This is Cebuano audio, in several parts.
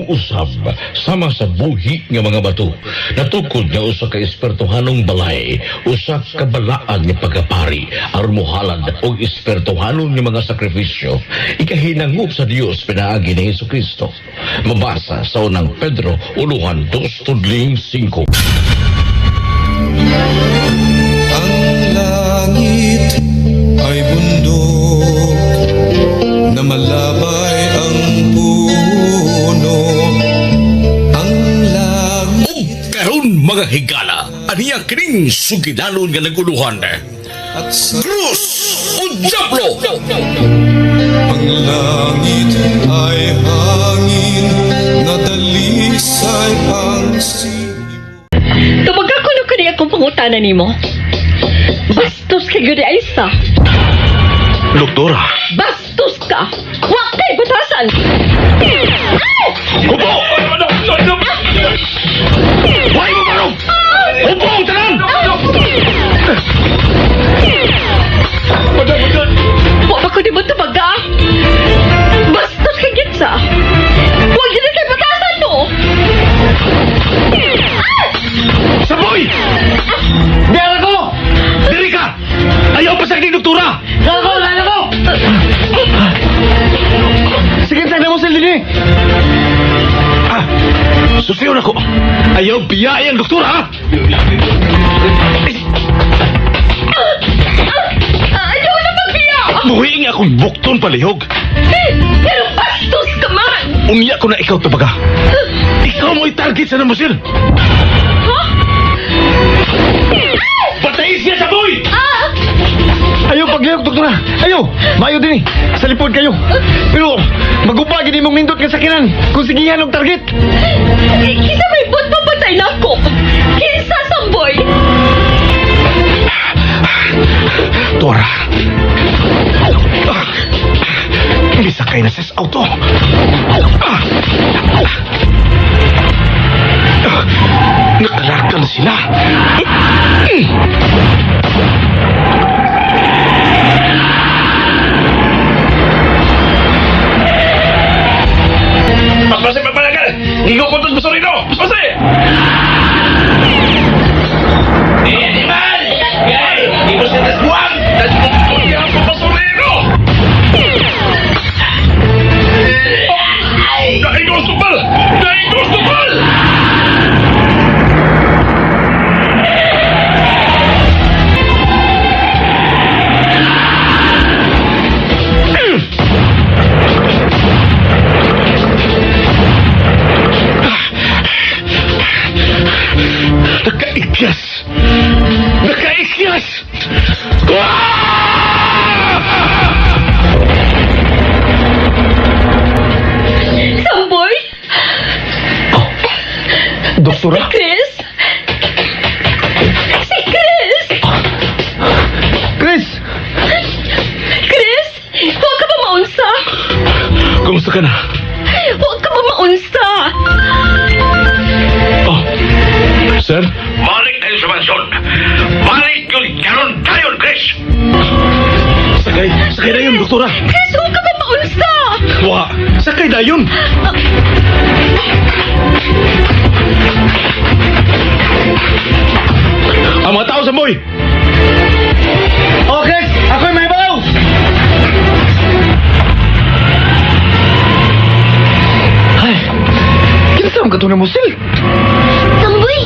Mahimo usab sama sa buhi nga mga bato. Natukod nga usa ka espertohanong balay, usa ka balaan nga pagkapari, aron mohalad og espertohanon nga mga sakripisyo, ikahinangop sa Dios pinaagi ni Hesukristo. Mabasa sa unang Pedro, uluhan 2 tudling 5. Ang langit ay bundok na malabay ang puno. Ang langit Ug karon mga higala, aniya kining sugilanon nga naguluhan. At sa Krus o Diablo! Ang langit ay hangin na dalisay ang sibo. Tubaga ko na kani akong pangutana nimo. Bastos ka gyud ay isa. Doktora. Bastos ka. Wa kay batasan. Ay! Upo! Why mo barong? Upo ang tanan! Wa ba ko nimo tubaga? Bastos ka gyud sa. Wa gyud kay batasan mo. Saboy! Dara ko! Diri ka! Ayaw pa sa aking doktora! Dala ko! Dala ko! Sige, sa mo sila din eh. Ah, susiyon ako. Ayaw biyay ang doktora, ha? Ayaw na magbiya. Buhi nga akong bukton palihog. Pero bastos ka man. Unya ko na ikaw tubaga. Ikaw mo i-target sa namusil. Ha? Patayin siya sa boy! Ah! Ayaw paglihok, doktora. Ayaw! Mayo din eh. Sa lipod kayo. Pero, maguba gini mong nindot nga sakinan kung sigihan og target. Kinsa may bot papatay na ako? Kinsa samboy? Tora. Ah, Gisakay na sa auto. Ah, ah, Nakalarga na sila. Paspasi papalagal! Ngigo ko tos basurino! Paspasi! Animal! Gay! Di mo siya tasbuang! Tasbuang niya ang basurino! Naigo supal! Naigo supal! Nakaikyas! Nakaikyas! Ah! Samboy? Doktora? Chris? Si Chris! Chris! Chris? Huwag ka ba maunsa? Kumusta ka na? Huwag ka ba maunsa? Oh, sir? Balik kayo sa mansyon. Balik yun karon kayon, Chris! Sakay, sakay na yun, doktora. Chris, huwag ka ba maunsa? Wa, sakay na yun. Ang mga tao sa boy! Oh, Chris! Ako'y may baw! Ay, kinsa man ka to na musil? Samboy!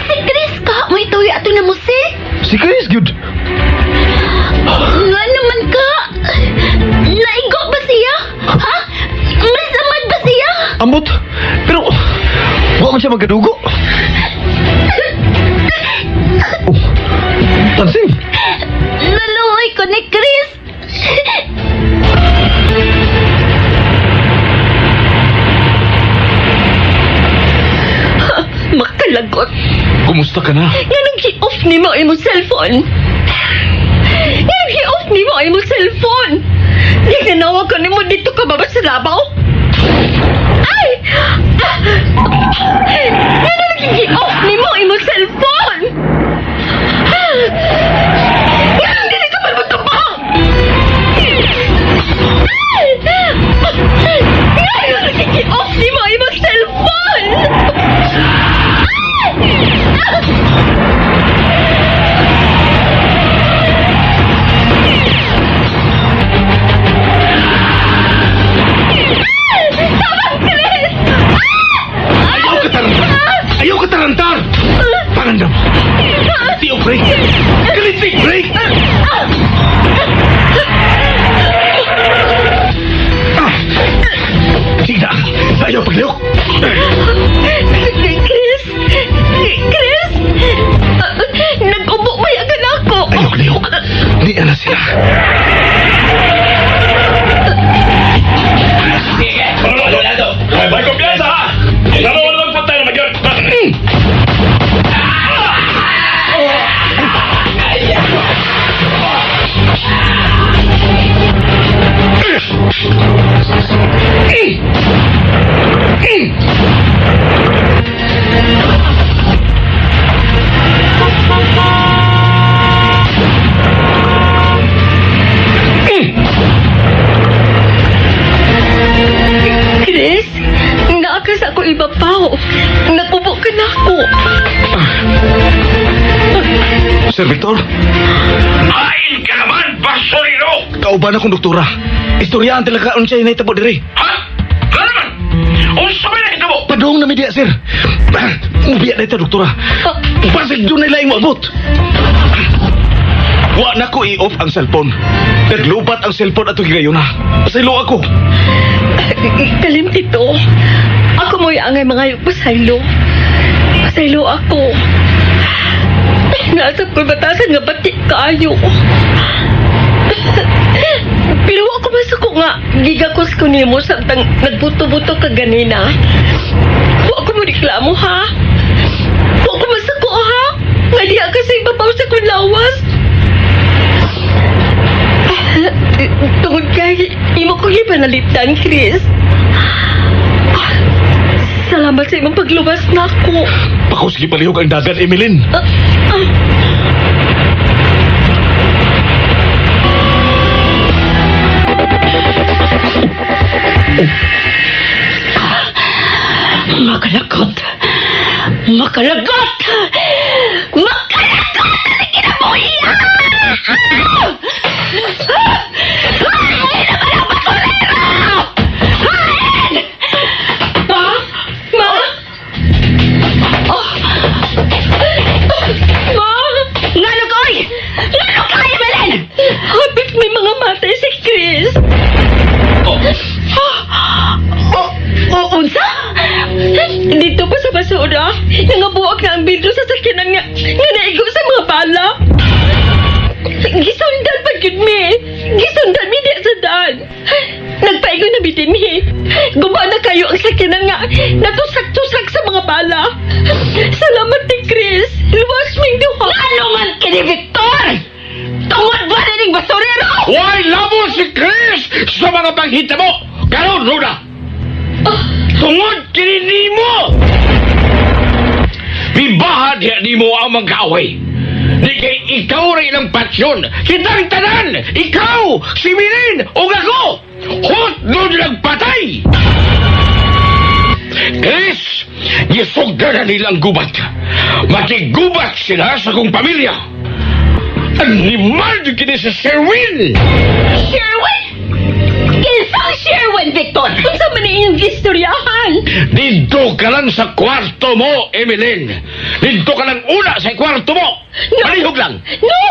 Si Chris ka! May tuwi ato na musil? Si Chris, gyud. Nga naman ka! Naigo ba siya? Ha? May samad ba siya? Ambot. Pero, wa man siya magkadugo. Oh, tansing. Naluoy ko ni Chris! Makalagot! Kumusta ka na? Nganong gi-off ni mo imong cellphone? Nganong gi-off ni mo imong cellphone? Di nanawag ko nimo dito ka ba sa labaw? Ay! Nganong gi-off ni mo imong cellphone? Nganong dili ka man magtubang? Ay! Nganong gi-off ni mo imong May kumpiyansa ha! Dalawa lang patay na magyod! Chris, naakas ako ibabaw. Nakubo ka na ako. Sir Victor, Hain ka naman, basurero! kauban akong doktora. Istoryaan talaga unsay nahitabo diri. Ha? Nga naman! Unsa may nakita mo? Padung na media, sir. Mubiya na ito, doktora. Basig doon na laing moabot. Wa na ko i-off ang cellphone. Naglubat ang cellphone ato higayon na. Pasaylo ako. Kalim, Tito. Ako mo'y angay mga pasaylo. Pasaylo ako. Nasap ko batasan nga bati kaayo. Pero ako masuko nga, gigakos ko nimo samtang nagbuto-buto ka ganina. Wa ko mo reklamo ha. Wa ko masuko ha. Nga diha ka sa ibabaw sa kong lawas. Tungod kay imo ko gipanaliptan, Chris. Salamat sa imong pagluwas nako. Pako sige palihog ang dagan, Emeline. Ah, ah. Makalagot! Makalagot! Makalagot! Ang kinabuhi! Ma! Ma! Oh. Ma! Ngano ka, oy? Ngano ka, Evelyn? Hapit may mga matay si Chris. Oh. Oh, oh, unsa? Dito pa sa basura, nangabuak na ang bidro sa sakyanan nga, nga naigo sa mga bala. Gisundan pa gyud mi. Gisundan mi di sa daan. Nagpaigo na mi dinhi. Guba na kayo ang sakyanan nga natusak-tusak sa mga bala. Salamat ni Chris. Luwas ming duha. Ano man kini Victor? Tungod ba na ning basurero? Why labo si Chris sa mga panghita mo? Karon, Rhoda! Tungod kini nimo! Bibaha diha nimo ang mga kaaway. Di kay ikaw rin ang patsyon. Kitang tanan! Ikaw! Si Milin! O ako! Hot nun nagpatay! Chris, gisugda na nilang gubat. Makigubat sila sa kong pamilya. Animal di kini si Sherwin! Sherwin? Kinsang Sherwin, Victor? Unsa man inyong gistoryahan? Dito ka lang sa kwarto mo, Emeline. Dito ka lang una sa kwarto mo. No. Palihog lang. No!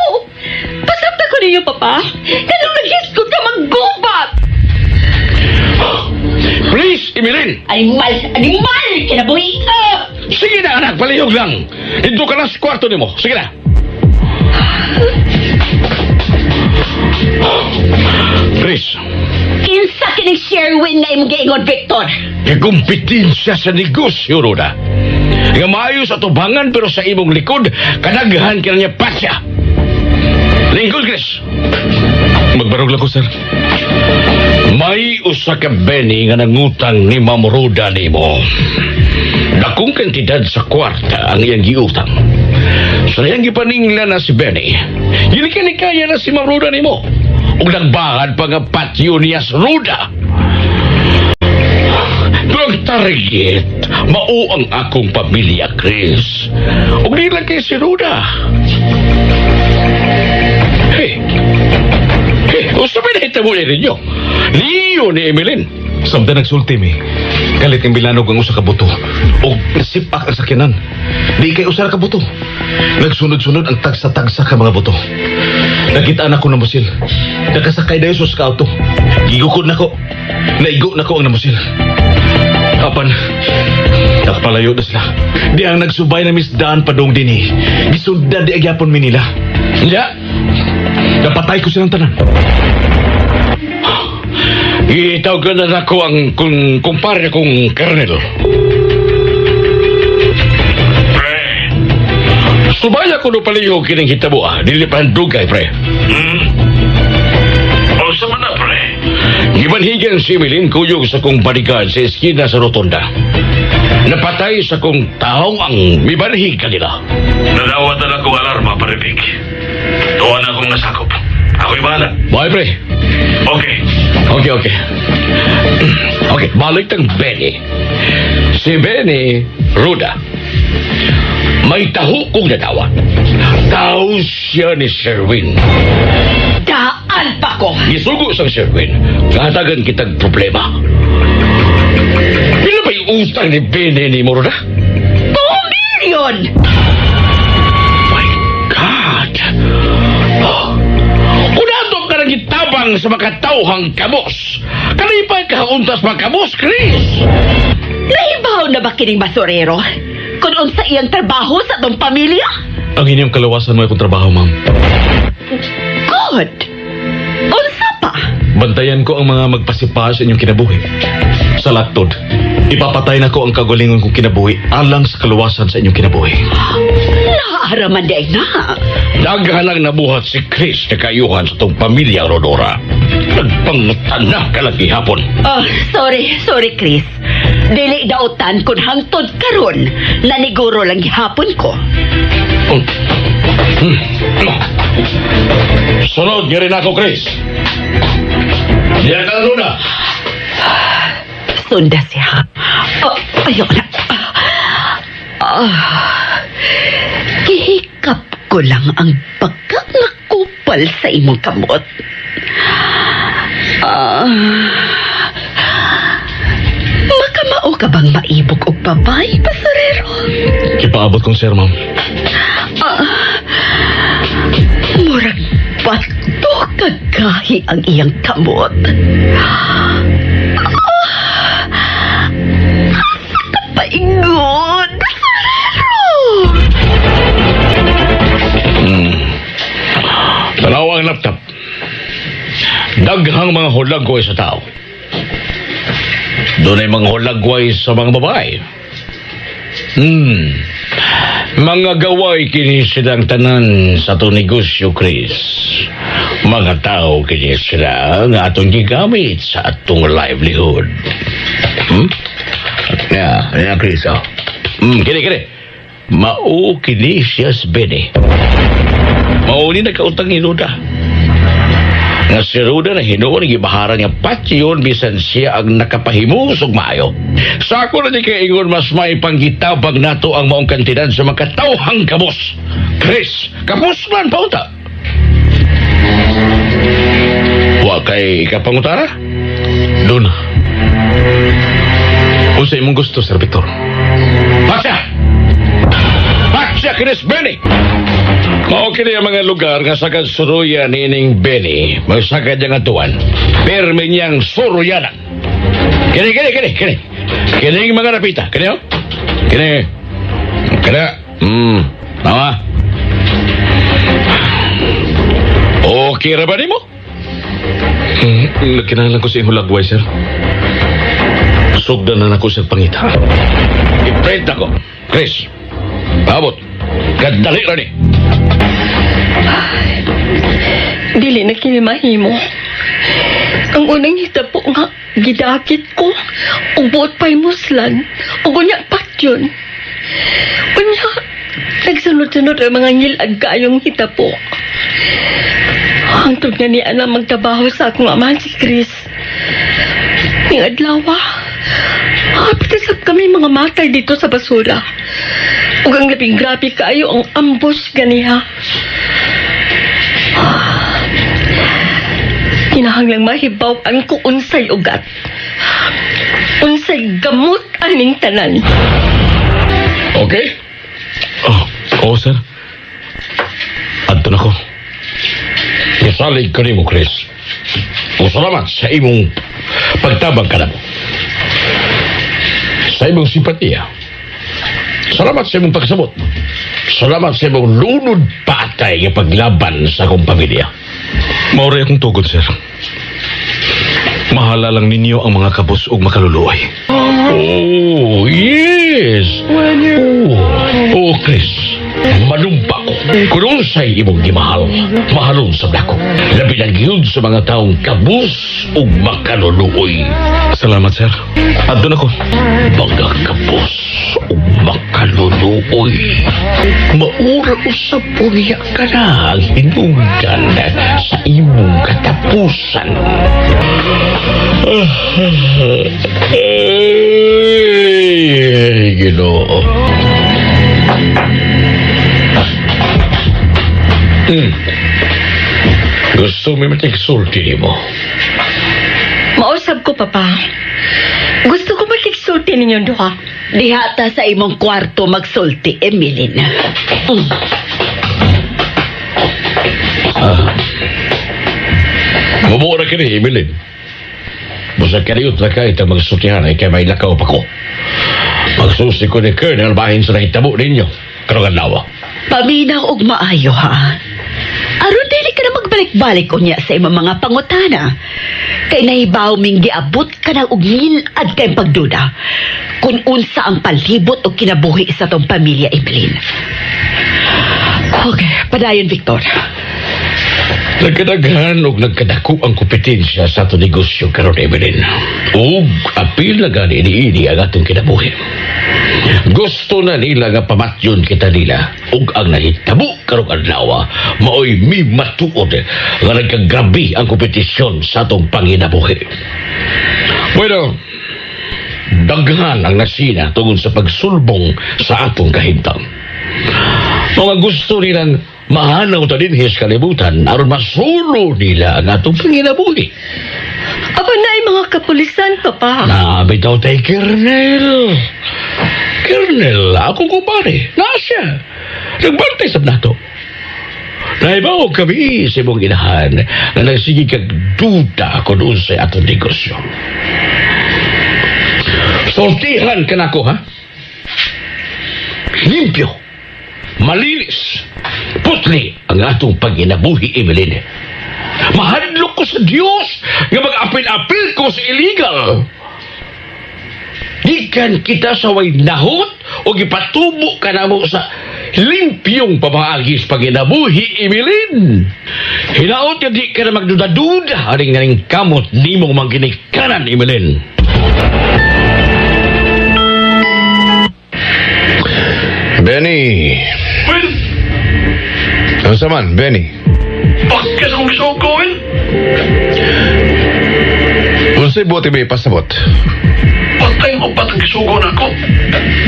Pasabta ko ninyo, Papa. Kanong naghisgot ka maggubat? Please, Emeline. Animal! Animal! Kinabuhi ka! Sige na, anak. Palihog lang. Dito ka lang sa kwarto nimo. Sige na. Chris, Kinsa kining Sherwin nga imong giingon, Victor? Kikumpetensya sa negosyo, Roda. Nga maayo sa tubangan pero sa imong likod, kadaghan ka na niya pasya. Lingkod, Chris. Magbarog lang ko, sir. May usa ka Benny nga nangutang ni Ma'am Roda nimo. Dakong kantidad sa kwarta ang iyang giutang. Sa iyang gipaningla na si Benny, gilikanikaya na si Ma'am Roda nimo. Ug nagbahad pa nga patyo niya sa Roda. Pero ang target, mao ang akong pamilya, Chris. Ug di lang kay si Roda. Hey, hey, usa may nahitabo ni ninyo. Niyo ni Emeline. Samtang nagsulti mi, kalit ang bilanog ang usa ka buto. Og nasipak ang sakyanan. Di kay usa ra ka buto. Nagsunod-sunod ang tagsa-tagsa ka mga buto. Nakita na ko na musil. Nakasakay dayon sa usa ka auto. Gigukod nako. Naigo nako ang namusil. Apan, nakapalayo na sila. Di ang nagsubay na misdaan padong dinhi. Gisundan di agyapon mi nila. Ya. Napatay ko silang tanan. Gitawgan na nako ang kung kumpare kong kernel. Pre. Subaya ko no palihog kining hitabo ah. Dili pa dugay, pre. Unsa man na, pre? Gibanhigan si Milin kuyog sa kong bodyguard sa eskina sa rotonda. Napatay sa kong taong ang mibanhig kanila. Nadawat na akong alarma, Pare Vic. Tuwa na akong nasakop. Ako'y bahala. Bye, pre. Okay. Okay. Okay, balik tang Benny. Si Benny Ruda. May taho kong nadawat. Tao siya ni Sherwin. Daan pa ko. Gisugo sang Sherwin. Katagan kitag problema. Pila ba'y utang ni Benny ni Moroda? 2 million! My God! Oh. Unato ka ng gitabang sa makatawhang kabos. Kanipay kauntas mga kabos, Chris! Nahibaw na ba kining basurero? Kung unsa iyang trabaho sa atong pamilya? Ang inyong kalawasan mo akong trabaho, ma'am. Good! Unsa pa? Bantayan ko ang mga magpasipa sa inyong kinabuhi. Sa laktod, ipapatay na ko ang kagalingon kong kinabuhi alang sa kaluwasan sa inyong kinabuhi. Naaraman day na. Daghan lang nabuhat si Chris na kayuhan sa tong pamilya, Rodora. Nagpangutan na ka lang gihapon. Oh, sorry, sorry Chris. Dili dautan kun hangtod karon naniguro lang gihapon ko. Oh. Sunod nga rin ako, Chris. Diyan ka na, Luna. Sunda siya. Oh, ayoko na. Ah, gihikap ko lang ang pagkangakupal sa imong kamot. Ah, makamao ka bang maibog og babay, basurero? Ipaabot kong sir, ma'am. Ah, murag bato kagahi ang iyang kamot. Ah, asa ka paingon, basurero? Tanaw ang laptop. Daghang mga hulagway sa tao. Doon ay mga hulagway sa mga babae. Mga gaway kini silang tanan sa atong negosyo, Chris. Mga tao kini sila nga atong gigamit sa atong livelihood. Yeah, yeah, Chris. Oh. Kini, kini. Mao kini siya si Benny. Mao ni nagkautang ni Ruda. Nga si Ruda na hinuon ang gibaharan nga patyon bisan siya ang nakapahimusog maayo. Sa ako na ni kay ingon mas may panggitabang nato ang maong kantidad sa makatawhang kabos. Chris, kabos man pauta. Wa kay ikapangutara? Luna. Unsa imong gusto, Sir Victor? Paksya! Paksya, Chris Benny! Mao kini ang mga lugar nga sagad suruya ni ining Benny, magsagad niyang atuan. Perme niyang suruyanan. Kini, kini, kini, kini. Kini ang mga napita. Kini, oh. Kini. Kini. Tama. Okay ra ba nimo? Kinahanglan ko sa imong lagway, sir. Sugdan na nako sir pangita. I-print ako. Chris, paabot. Kadali ra ni. Dili na kini mahimo. Ang unang hitabo nga, gidakit ko, ug buot pa'y muslan, ug unya patyon. Unya, nagsunod-sunod ang mga ngilag kaayong hitabo. Hangtod nga niya na magtrabaho sa akong amahan si Chris. Ning adlaw, hapit na sab kami mga matay dito sa basura. Ug ang labing grabe kaayo ang ambush ganiha. Kinahanglang mahibaw ang ko unsay ugat. Unsay gamot aning tanan. Okay? Oh, oo, sir. Adto na ko. Isalig ko nimo, Chris. O salamat sa imong pagtabang ka namo. Sa imong simpatiya. Salamat sa imong pagsabot. Salamat sa imong lunod patay nga paglaban sa akong pamilya. Maoray akong tugod, sir. Mahala lang ninyo ang mga kabus ug makaluluoy. Oh, yes. Oh, Chris. Manumpa ko. Kung unsay imong gimahal, mahalon sa dako. Labi na gyud sa mga taong kabus ug makaluluoy. Salamat, sir. Adto na ko. Mga kabus ug makaluluoy. Maura usab po niya ka na ang hinungdan sa imong katapusan. Ay, Ginoo. Gusto mi matigsulti nimo. Mausab ko, Papa. Gusto ko makigsulti ninyong duha. Diha ta sa imong kwarto magsulti, Emeline. Mubuo na kini, Emeline. Busa kaniyot na kay itang magsultihan ay kay may lakaw pa ko. Magsusi ko ni Colonel bahin sa nahitabo ninyo. Karong adlaw. Paminaw og maayo ha. Aron dili ka na magbalik-balik unya sa imong mga pangutana. Kay nahibaw ming giabot ka na og ngilad kay pagduda kung unsa ang palibot o kinabuhi sa tong pamilya, Emeline. Okay, padayon, Victor. Nagkadaghan og nagkadako ang kompetensya sa atong negosyo karon, Emeline. Ug apil na gani niini ang atong kinabuhi. Gusto na nila nga pamatyon kita nila ug ang nahitabo karong adlaw maoy mi matuod nga nagkagrabe ang kompetisyon sa atong panginabuhi. Bueno, daghan ang nasina tungod sa pagsulbong sa atong kahimtang. Mga gusto nilang mahanaw ta dinhi sa kalibutan aron masulo nila ang atong panginabuhi. Aba na ay mga kapulisan, Papa. Na bitaw tay Kernel. Kernel, ako kumpare. Na siya. Nagbantay sab nato. Naibaw kami sa imong inahan na nagsige kag duda kung unsay atong negosyo. Sultihan ka nako, ha? Limpyo. Malinis. Putli ang atong pag-inabuhi, Emeline. Mahadlok ko sa Diyos nga mag-apil-apil ko sa illegal. Gikan kita sa way nahot o gipatubo ka namo sa limpyong pamaagi sa pag-inabuhi, Emeline. Hinaot nga di ka na magduda-duda aning naning kamot nimong mangginikanan, Emeline. Benny. Well, Ano sa man, Benny? bakit akong gisugo, Will? Unsay buot ba ipasabot? Patay mo ba't ang gisugo na ako?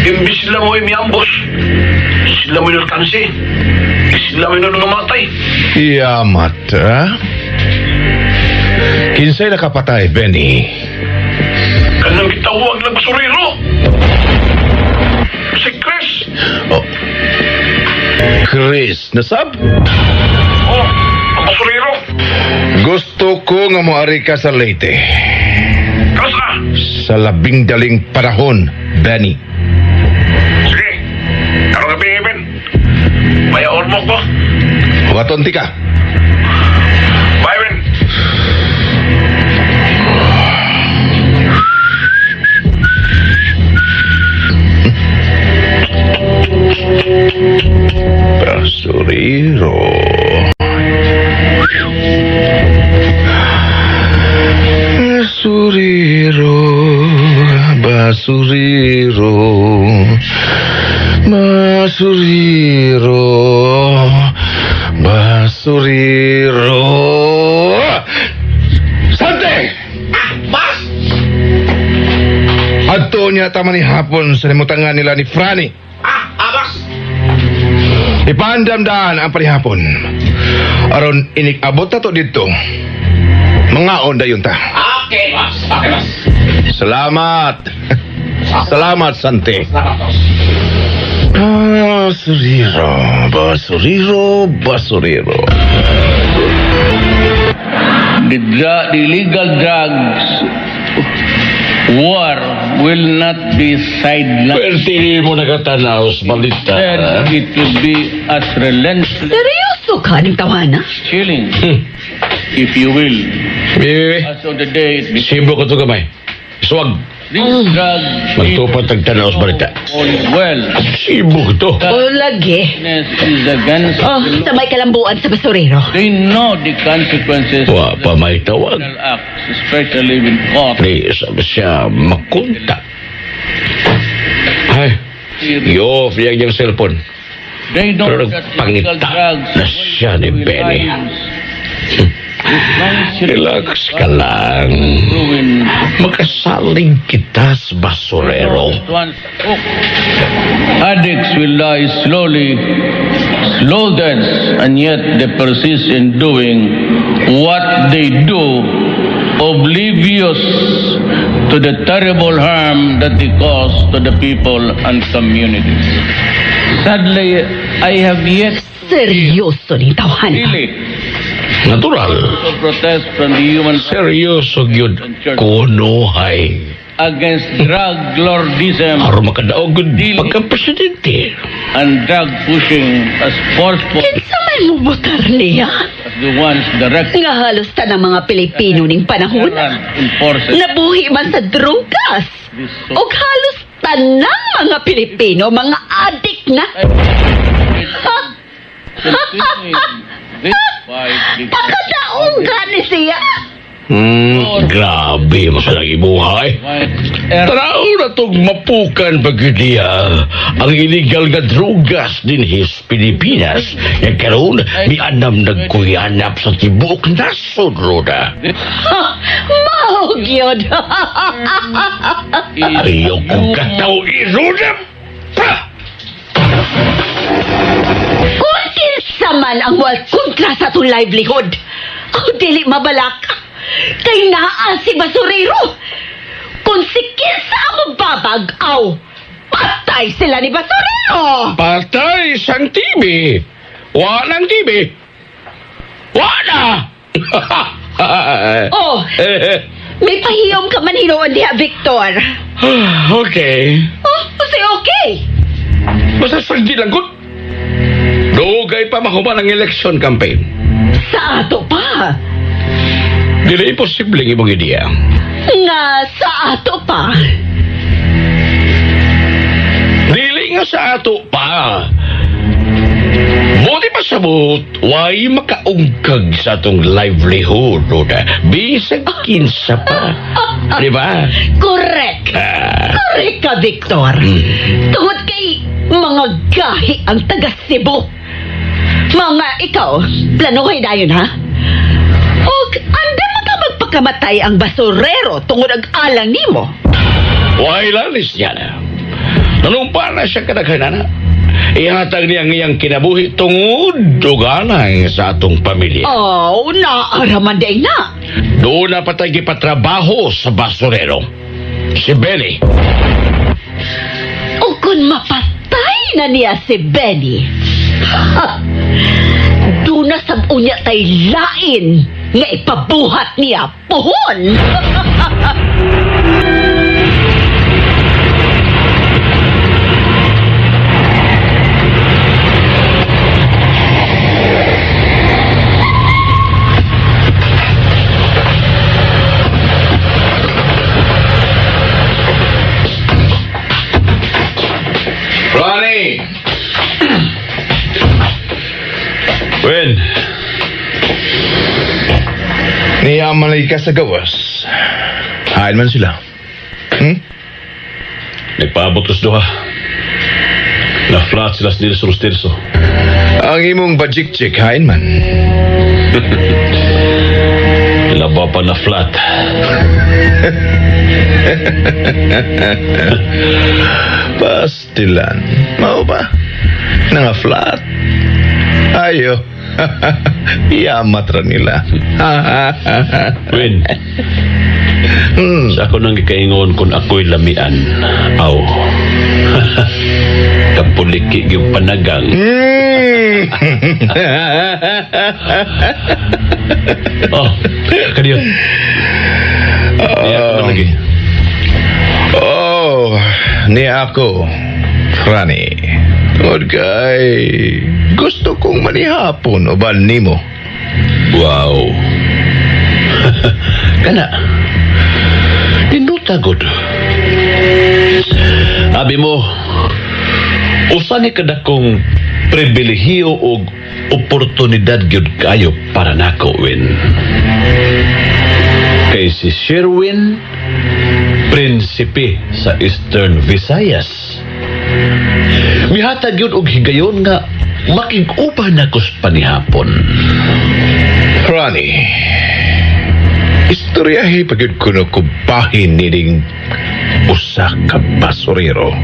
Imbis sila mo ay miambos. Sila mo yung alkansi. Sila mo yung namatay. Iyamat, ha? Kinsay nakapatay, Benny? Kanang gitawag ng basurero. Si Chris. Oh. Chris, nasab? Oh, ang basurero. Gusto ko nga moari ka sa Leyte. Kasa. Sa labing daling panahon, Benny. Sige. Karong gabi, Ben. Bayaon mo ko. Waton ka. Bye, Ben. Basurero. Basurero. Basurero. Basurero. Basurero. Sante! Bas! Adto niya tama ni hapon sa limutangan nila ni Franny. Ipandamdaan ang panihapon. Aron inikabot na to dito. Mga onda yun ta. Okay, boss. Okay, boss. Salamat. Salamat, Sante. Basurero, basurero, basurero. The illegal drugs war will not be sidelined. Pwerte mo nakatanaw sa balita. Instead, it will be as relentless Seryoso ka ning tawana? chilling. if you will. Bi, As on the day it became Simbo ko to gamay. Swag. this drug Magtupad tagtanaw sa balita. all well. Simbo ko to. O lagi. Is against Oh, the sa law. may kalambuan sa basurero. They know the consequences Wa of pa the may tawag. criminal acts, especially when caught. Di sabi siya makontak. Ay, i-off niya ang cellphone. They know Pero that illegal nagpangita drugs na siya ni will Benny. lives. With long Relax ka lang. Ruin. Makasaling kita sa basurero. Once hooked, addicts will die slowly, slow deaths, and yet they persist in doing what they do, oblivious to the terrible harm that they cause to the people and communities. Sadly, I have yet Seryoso ni tawhan. really Natural. to protest from the human Seryoso gyud kunohay. against drug lordism Aron makadaog gyud pagka-presidente. And drug pushing as forceful Kinsa may mubotar niya? As the ones directly Nga halos tanang mga Pilipino ning panahon. enforces Nabuhi man sa drugas. this so Og halos tanang mga Pilipino, mga adik na. Ha? Continuing this fight because Pakadaog gani siya. Grabe mo sa ibuhay. Tanaw na tong mapukan pag niya ang illegal nga drugas dinhi sa Pilipinas. Nga karon mianam nagkuyanap sa tibuok nasod, Roda. Ha, mao gyud. Ayaw kong kataw Roda! Pa! Kung kinsa man ang wal kontra sa atong livelihood, ako dili mabalak. Kay naa si basurero. Kung si kinsa ang babag, aw, patay sila ni basurero. Patay sang TV. Walang TV. Wala! Oh, may pahiyom ka man hinuon diha, Victor. Okay. Oh, kasi okay. Basta sagdi lang gud. Dugay pa mahuman ang election campaign. Sa ato pa. Dili imposible ang imong ideya. Nga sa ato pa. Dili nga sa ato pa. Buti pa sa but, way makaungkag sa atong livelihood, Roda. Bisag kinsa pa. Di ba? Correct. Ah. Correct ka, Victor. Tungod kay mga gahi ang taga Cebu. Mga ikaw, planuhay dayon ha? Og andam mo ka magpakamatay ang basurero tungod ang alang nimo. Way lalis niya na. Nanumpa na siya kadaghanana. Ihatag niya ang iyang kinabuhi tungod ug alang sa atong pamilya. Oh, naaraman day na. Doon na patay gipatrabaho sa basurero. Si Benny. O kung mapatay na niya si Benny, ha, doon na sab unya tay lain nga ipabuhat niya puhon. Ronnie! Wen, Niyaman lagi ka sa gawas. Hain man sila. Nagpaabot ko sa duha. Na-flat sila sa Nilsson Tirso. Ang imong bajik-jik, hain man. Laba pa na flat. Pastilan. Mao ba? Nga flat. Ayo. Yamat ra nila. Wen, sa ako nang gikaingon kung ako'y lamian. Aw. Kapuliki yung panagang. Oh, kadiyo. Niya ako na lagi. Oh, ni ako, Franny. Tungod kay gusto kong manihapon uban nimo. Wow. Kana. Nindota gud. Abi mo, usa ni kadakong pribilehiyo og oportunidad gyud kayo para nako, Win. Kay si Sherwin, prinsipe sa Eastern Visayas. Mihatag yun og higayon nga makig-uban ako sa panihapon. Ronnie, istoryahe pa gyud kuno ko bahin nining usa ka basurero.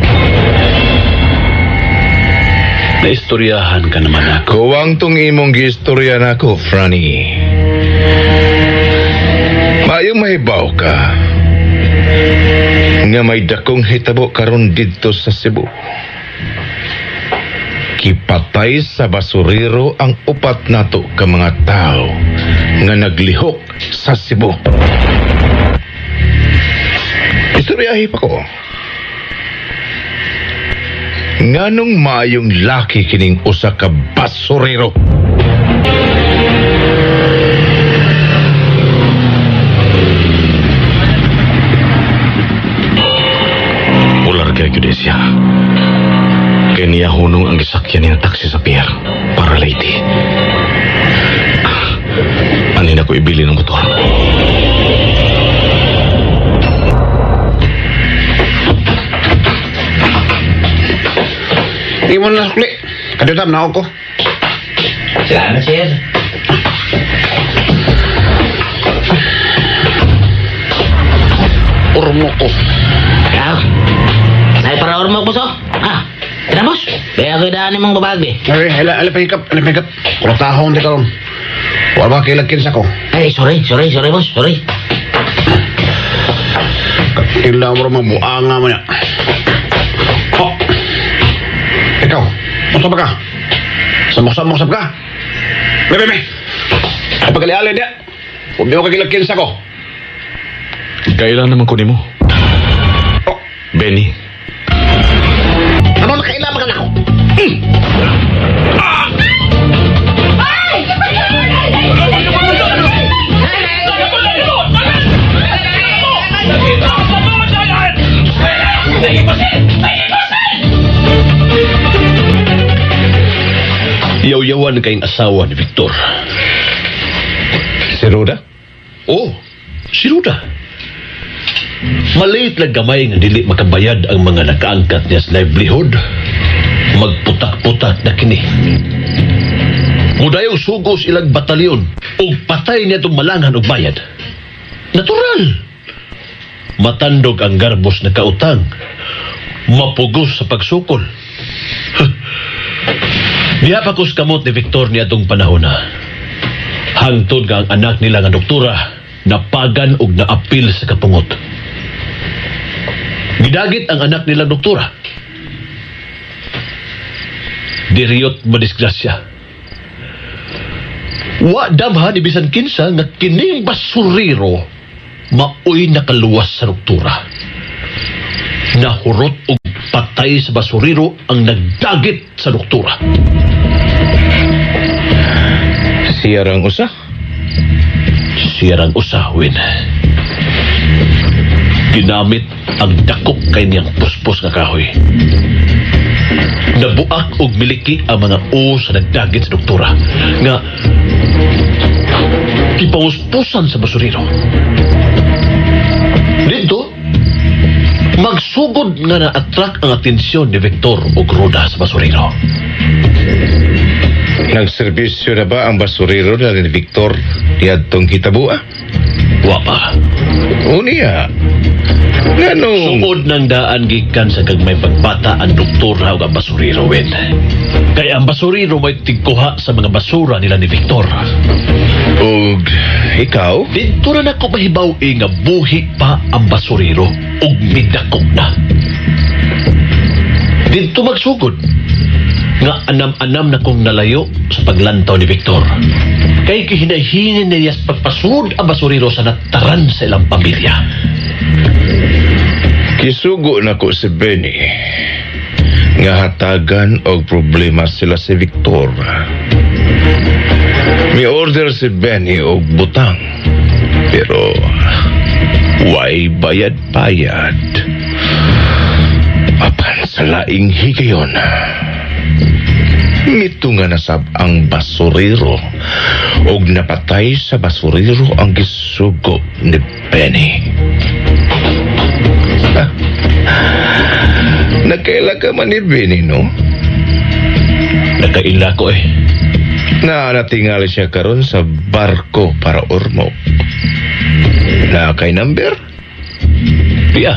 Naistoryahan ka naman ako. Kuwang tong imong giistorya nako, Franny. Maayong mahibaw ka nga may dakong hitabo karon didto sa Cebu. Kipatay sa basurero ang upat nato ka mga tao nga naglihok sa Cebu. Istoryahe pa ko. Nganong maayong laki kining usa ka basurero? Ular kay gyud siya. Kay niya hunong ang gisakyan niyang taxi sa pier para Leyte. Ani na ko ibili ng motor. Imo na sukli. Kadutam na ako. Salamat, sir. Urmo ko. Ah, ay para ormo ko so. Ah, tira boss. Kaya ko daan imong babag eh. Ay, hala, hala pahikap, hala pahikap. Kurang tahong di karon. Wala ba kailag kinsa ko? Ay, sorry, sorry, sorry boss, sorry. Kaila mo rin mabuanga mo niya. Oh. Ikaw, unsa ba ka? Samok-samok ka? Be, be, be. Ay, pagkali-ali niya. Huwag mo kakilag kinsa ko. Kailan naman ko nimo? Oh. Benny. Ano na kailangan ka na ako? Yaw-yawan kayong asawa ni Victor. Si Roda? Oh, si Ruda. Maliit lang gamay nga dili makabayad ang mga nakaangkat niya sa livelihood. Magputak-putak na kini. Mudayong sugos ilang batalyon ug patay niya itong malangan og bayad. Natural. Matandog ang garbos na kautang. Mapugos sa pagsukol. Diha pa kus kamot ni Victor ni atong panahon na. Hangtod nga ang anak nila nga doktora napagan og naapil sa kapungot. Gidagit ang anak nilang doktora. Diriyot madisgrasya. Wa damhan ibisan kinsa nga kining basurero maoy nakaluwas sa doktora. Nahurot og patay sa basurero ang nagdagit sa doktora. Siya rang usa? Siya rang usa, Win. Ginamit ang dako kay niyang puspos nga kahoy. Nabuak og miliki ang mga o sa nagdagit sa doktora nga gipanguspusan sa basurero. Dito, magsugod nga na-attract ang atensyon ni Victor og Roda sa basurero. Nagserbisyo na ba ang basurero na ni Victor niadtong hitabua? Wa pa. Unya. Nganong Suod ng daan gikan sa gagmay pagbata ang doktora ug ang basurero, Win. Kay ang basurero may tigkuha sa mga basura nila ni Victor. Ug ikaw? Didto na nako mahibaw-i nga buhi pa ang basurero ug midakop na. Didto magsugod nga anam-anam na kong nalayo sa paglantaw ni Victor. Kay kihinahingin niya sa pagpasunod ang basurero sa nataran sa ilang pamilya. Kisugo na ko si Benny nga hatagan og problema sila si Victor. Mi order si Benny og butang. Pero Pagbayad-bayad. Apan sa laing higayon, mito nga nasab ang basurero og napatay sa basurero ang gisugo ni Benny. Ah, nagkaila ka man ni Benny, no? Nakaila ko eh. Na natingali siya karon sa barko para Ormoc. Na kay number? Pia.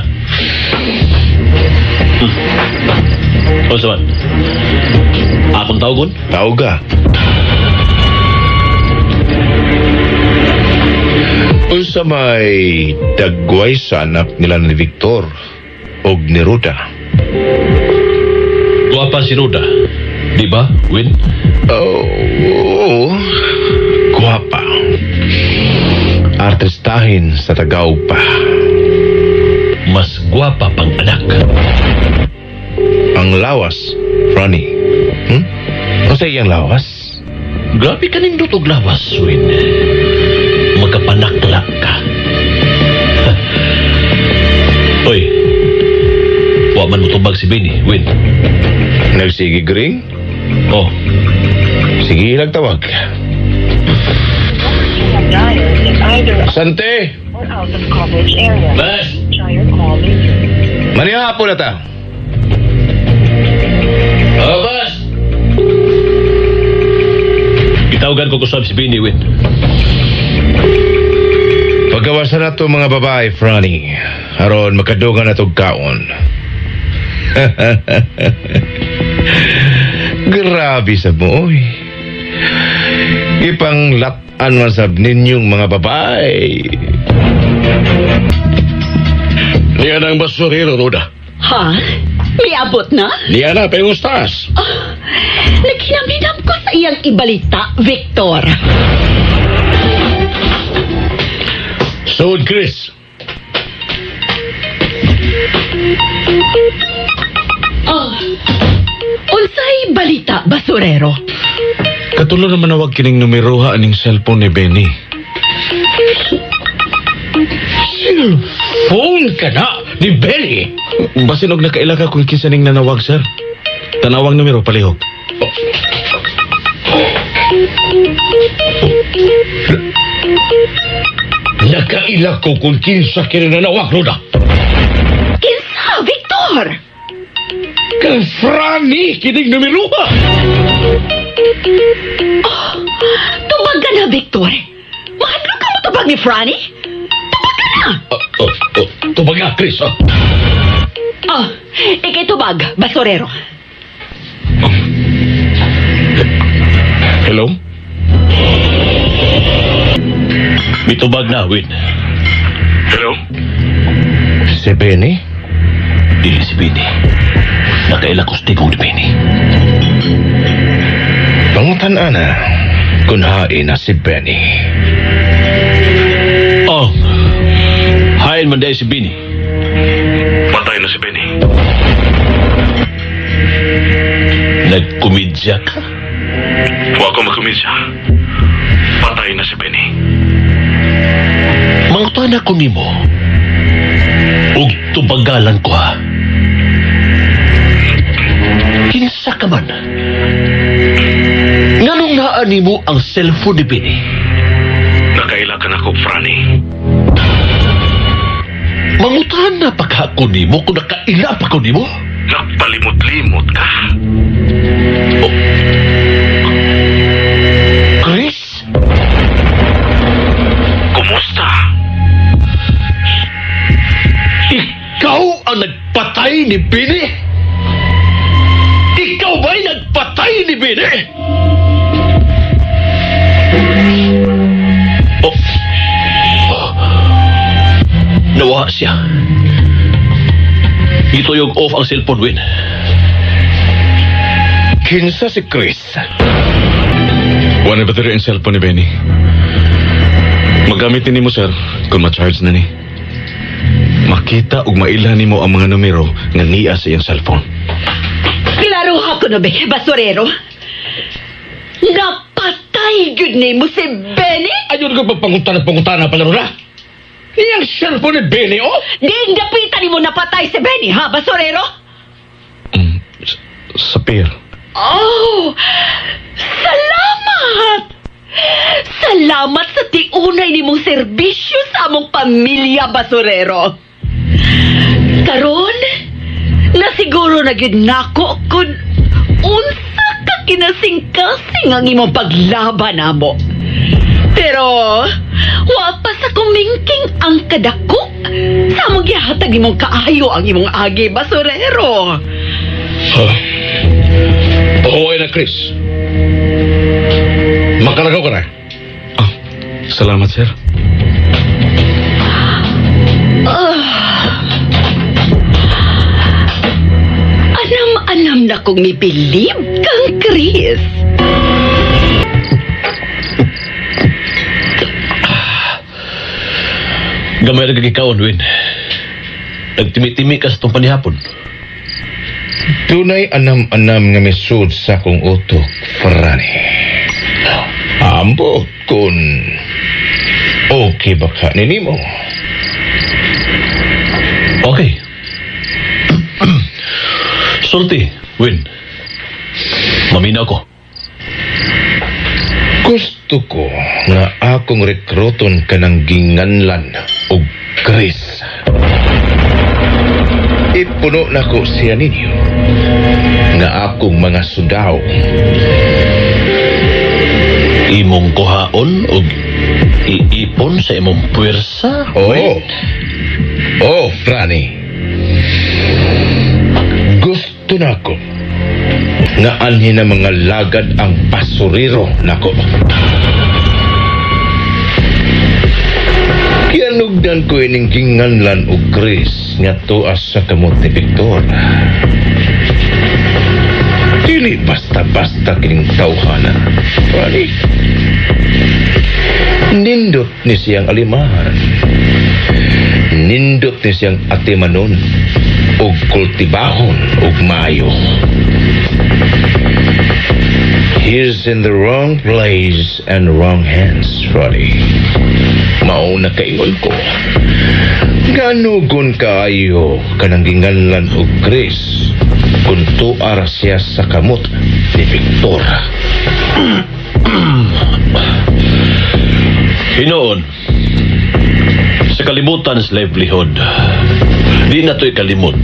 Unsa man? Akong tawagon? Tawga. Unsa may dagway sa anak nila ni Victor og ni Ruda? Guwapa si Ruda. Di ba, Win? Oh, oo. Guwapa. Artistahin sa Tagaw pa. Mas guwapa pang anak. Ang lawas, Ronnie. Unsa iyang lawas? Grabe ka nindot og lawas, Win. Magkapanakla ka. Oy, wa man motubag si Benny, Win. Nagsige gring? Oh. Sige, nagtawag. Sante! Bas! Manihapon na ta. Oh, bas! Gitawagan ko kusab si Benny, Win. Pagawasan na to mga babae, Franny. Aron makadungan na tog kaon. Grabe sa mo, oy. Ipang latan man sab ninyong mga babae. Niya ang basurero, Ruda. Ha? Miabot na? Niya na, pengustas. Ah, naghinam-hinam ko sa iyang ibalita, Victor. Sood, Chris. Oh, unsay balita, basurero? Katulo naman nawag kining numeroha aning cellphone ni Benny. Cellphone ka na ni Benny. Basin og nakaila ka kung kinsa ning nanawag, sir. Tanawang numero palihog. Nakaila ko kung kinsa kini nanawag, Ruda. Kinsa, Victor? Kang Franny, kining numeroha. Oh, tubag ka na, Victor. Mahadlok ka mo tubag ni Franny? Tubag ka na! Oh, tubag na, Chris. Oh. Oh, ikay tubag, basurero. Hello? Mitubag na, Win. Hello? Si Benny? Dili si Benny. Nakaila ko sa tigong ni Benny. Pangutan ana kung hain na si Benny. Oh, hain man dahil si Benny. Patay na si Benny. Nagkomedya ka? Wa ko magkomedya. Patay na si Benny. Mangutana ko nimo. Ug tubagalan ko ha. Kinsa ka man? Nganong naa nimo ang cellphone ni Benny? Nakaila ka na ko, Franny. Mangutana pa ka ako nimo kung nakaila pa ko nimo? Nagpalimot-limot ka. Oh. Chris? Kumusta? Ikaw ang nagpatay ni Benny? Ikaw ba'y nagpatay ni Benny? Oh. Oh. Nawa siya. Gituyog off ang cellphone, Win. Kinsa si Chris? Wala battery ang cellphone ni Benny. Magamit ni mo, sir, kung ma-charge na ni. Makita ug mailhan nimo ang mga numero nga niya sa iyang cellphone. Klaro ha ko no, be, basurero. Napatay gyud nimo si Benny? Ayun ko pagpangutana pangutana pala, Ruda. Niyang cellphone ni Benny, oh! Diin dapitan nimo napatay si Benny, ha, basurero? Sa pier. Oh, salamat! Salamat sa tiunay nimong serbisyo sa among pamilya, basurero. Karon, nasiguro na gyud nako kung unsa ka kinasingkasing ang imong paglaban namo. Pero, wa pa sa kumingking ang kadako sa among gihatag nimong kaayo ang imong agi, basurero. Huh? Okay na, Chris. Makalagaw ka na. Ah, salamat, sir. Ah. Anam-anam na kong mibilib kang Chris. Gamay ra gikaon, Win. Nagtimi-timi ka sa itong panihapon. Dunay anam-anam nga misud sa akong utok, Franny. Ambot kung okay ba ka nimo? Okay. Sulti, Win. Maminaw ko. Gusto ko nga akong rekruton kanang ginganlan og Chris. Ipuno na ko siya ninyo nga akong mga sundao. Imong kuhaon og iipon sa imong puwersa. Oo. Oh, Franny. Gusto na ko nga anhi na mga lagad ang basurero nako. Kianugdan ko ining ginganlan og Chris nga tuas sa kamot ni Victor. Dili basta-basta kining tawhana, Franny. Nindot ni siyang alimahan. Nindot ni siyang atimanon og kultibahon og maayo. He's in the wrong place and wrong hands, Roddy. Mao na kaingon ko. Ganugon kaayo kanang ginganlan og Chris kung tuara siya sa kamot ni Victor. Hinoon, sa kalibutan sa livelihood, di na to'y kalimot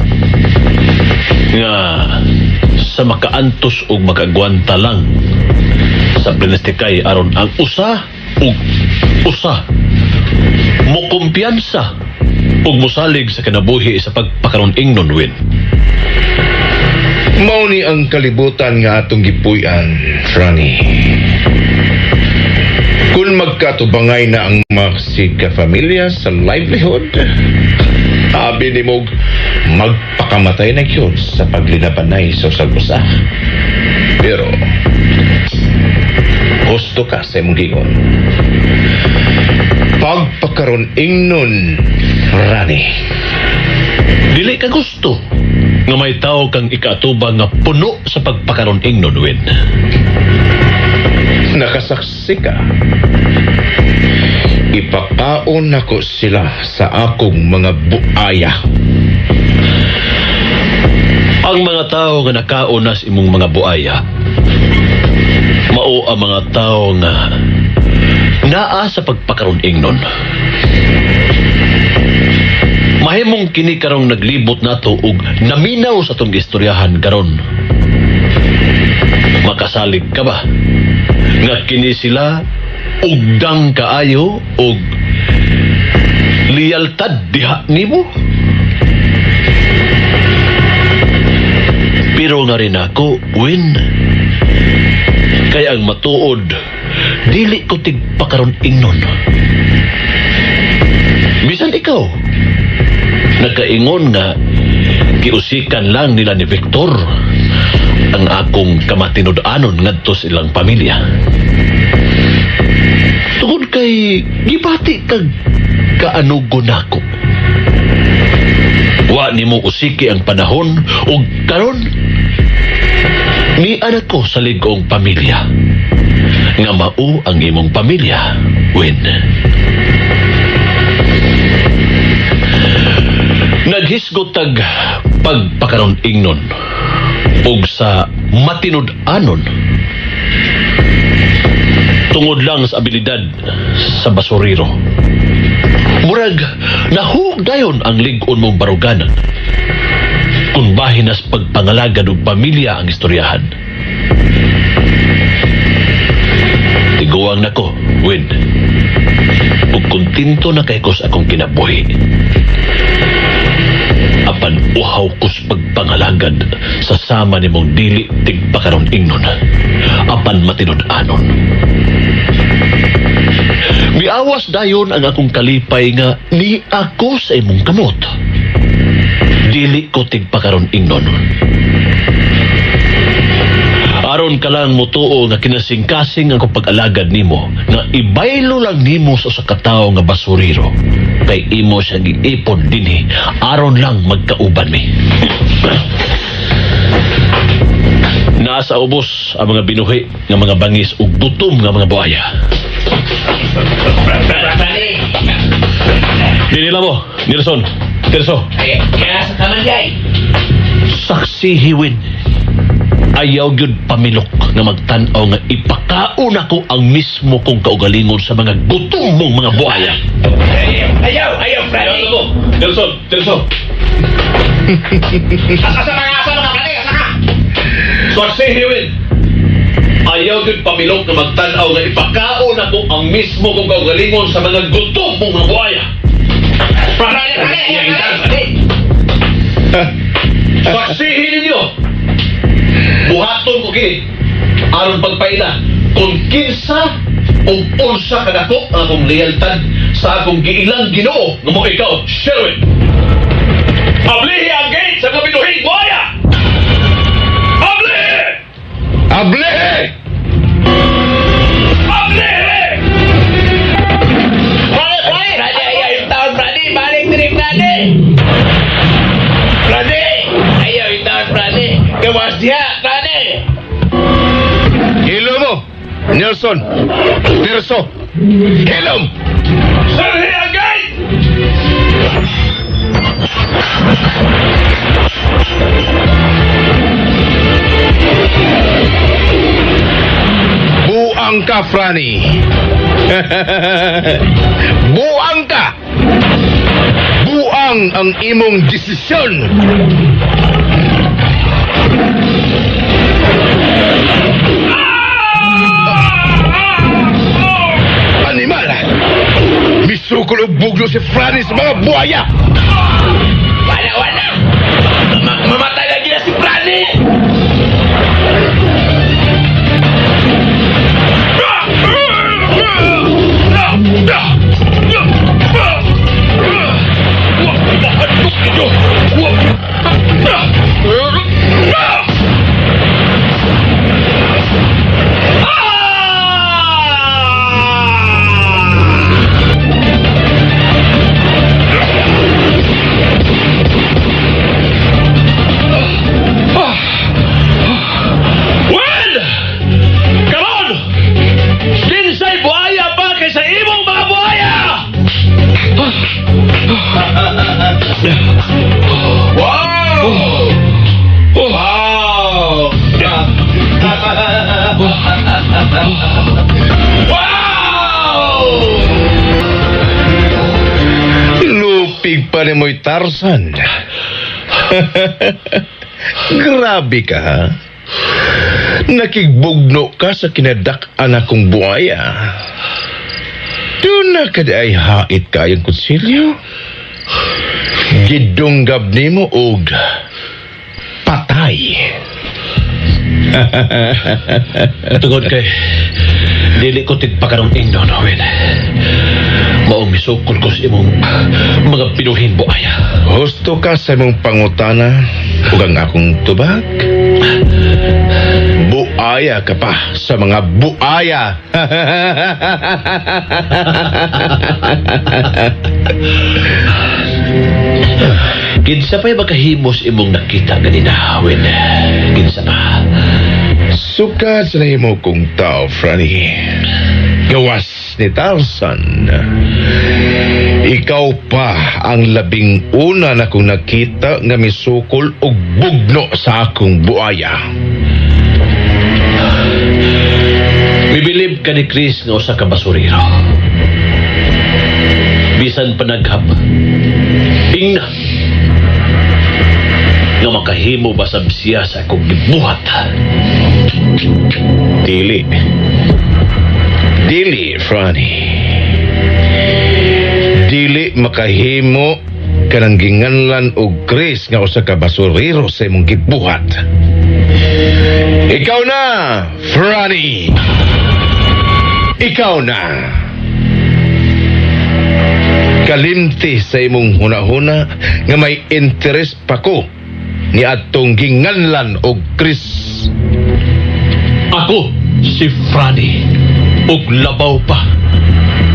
nga sa makaantos og makagwanta lang sa plinastikay aron ang usa ug usa mokumpiyansa ug mosalig sa kinabuhi sa pagpakaron ingnon, Win. Mao ni ang kalibutan nga atong gipuy-an, Franny. Kung magkatubangay na ang mga pamilya sa livelihood, abi nimog magpakamatay na gyud sa paglinabanay sa usag usa. Pero gusto ka sa imong giingon. Pagpakaron ingnon, Franny. Dili ka gusto nga may tao kang ikaatubang nga puno sa pagpakaron ingnon, Win. Nakasaksi ka. Ipakaon nako sila sa akong mga buaya. Ang mga tao nga nakaon na sa imong mga buaya, mao ang mga tao nga naa sa pagpakaron ingnon. Mahimong kini karong naglibot nato og naminaw sa tong gistoryahan karon. Makasalig ka ba nga kini sila ugdang kaayo og liyaltad diha nimo? Pero nga rin ako, Win. Kaya ang matuod, dili ko tigpakaron ingnon. Bisan ikaw, nakaingon nga giusikan lang nila ni Victor ang akong kamatinud-anon ngadto sa ilang pamilya. Tungod kay gibati kag kaanugo nako. Wa nimo usiki ang panahon ug karon ni ko sa lig-ong pamilya. Nga mao ang imong pamilya, Win. Naghisgot tag pagpakaron ingnon ug sa matinud-anon tungod lang sa abilidad sa basurero. Murag nahug dayon ang lig-on mong baruganan. Kung bahin nas pagpangalagad og pamilya ang istoryahan. Tiguang nako, Win. Ug kontento na kay ko sa akong kinabuhi. Apan uhaw ko sa pagpangalagad sa sama nimong dili tigpakaron ingnon. Apan matinud-anon. Miawas dayon ang akong kalipay nga ni ako sa imong kamot. Dili ko tigpakaron ingnon. Aron ka lang mutuo nga kinasingkasing ang pag-alagad nimo nga ibaylo lang nimo sa usa ka tawo nga basurero kay imo siyang giipon dinhi aron lang magkauban mi. Nasa ubos ang mga binuhi nga mga bangis ug gutom nga mga buaya. Dinila mo, Nelson, Tirso. Saksi hiwin. Ayaw gyud pamilok nga magtan-aw nga ipakaon ako ang mismo kong kaugalingon sa mga gutom mong mga buaya. Ayaw, ayaw, Franny. Nelson, Tirso. Asa ka, asa ka, Franny, asa ka? Saksi hiwin. Ayaw gyud pamilok nga magtan-aw nga ipakaon ako ang mismo kong kaugalingon sa mga gutom mong mga buaya. Franny, Franny, Franny. Saksihin ninyo. Buhaton ko kini aron pagpaila kung kinsa o unsa kadako ang akong lealtad sa akong giilang Ginoo nga mo ikaw, Sherwin. Ablihi ang gate sa kabinuhing buhaya! Ablihi! Ablihi! Ablihi! Franny, Franny, ayaw yung taon, Franny. Balik diri, Franny. Franny, ayaw yung taon, Franny. Gawas diha, Franny. Hilo mo! Nelson! Tirso! Hilom! Sarhi ang gate! Buang ka, Franny! Buang ka! Buang ang imong desisyon! Animal! Misukol og buglo si Franny sa mga buhaya! Wala, wala. Mamatay lagi na si Franny. Well! Karon! Kinsay buhaya pa kaysa imong mga buhaya! Wow! Wow! Wow! Lupig pa ni mo'y Tarzan. Grabe ka, ha? Nakigbugno ka sa kinadak-an akong buhaya. Doon na ka di ay hait kayong konsilyo. Gidunggab nimo og patay. Tungod kay dili ko tigpakarong ingnon, Owen. Maong misukol ko sa imong mga pinuhin buaya. Husto ka sa imong pangutana ug ang akong tubag. Buaya ka pa sa mga buaya. Kinsa pa'y makahimos imong nakita ganina, Owen? Kinsa pa? Sukad sa nahimo kong tao, Franny. Gawas ni Tarzan. Ikaw pa ang labing una na kong nakita nga misukol og bugno sa akong buaya. Mibilib ka ni Chris nga usa ka basurero. Bisan panaghab. Ingna. Nga makahimo basab siya sa akong gibuhat. Dili. Dili, Franny. Dili makahimo kanang ginganlan og Chris nga usa ka basurero sa imong gibuhat. Ikaw na, Franny. Ikaw na. Kalimti sa imong hunahuna nga may interes pa ko ni atong ginganlan og Chris. Ako si Franny ug labaw pa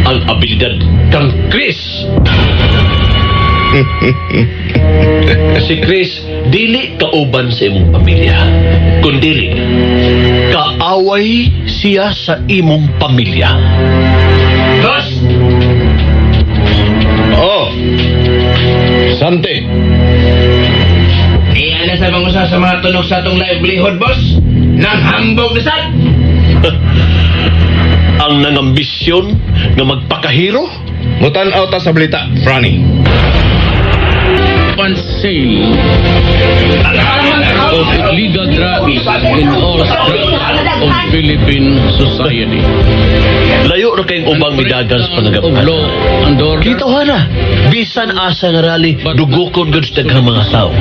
ang abilidad kang Chris. Si Chris dili kauban sa imong pamilya, kundili kaaway siya sa imong pamilya. Boss! Oh. Sante. Iyan na sa mga usa sa mga tunog sa atong livelihood, boss. Nanghambog na sad. Ang nangambisyon nga magpakahiro. Mutan-aw ta sa balita, Franny. On sale of illegal drugs in all strata of Philippine society. Layo ra kayong ubang midagan sa Of panagapkan. law and order. Kita na, bisan asa nga rally, dugukon gud sa daghang mga tao.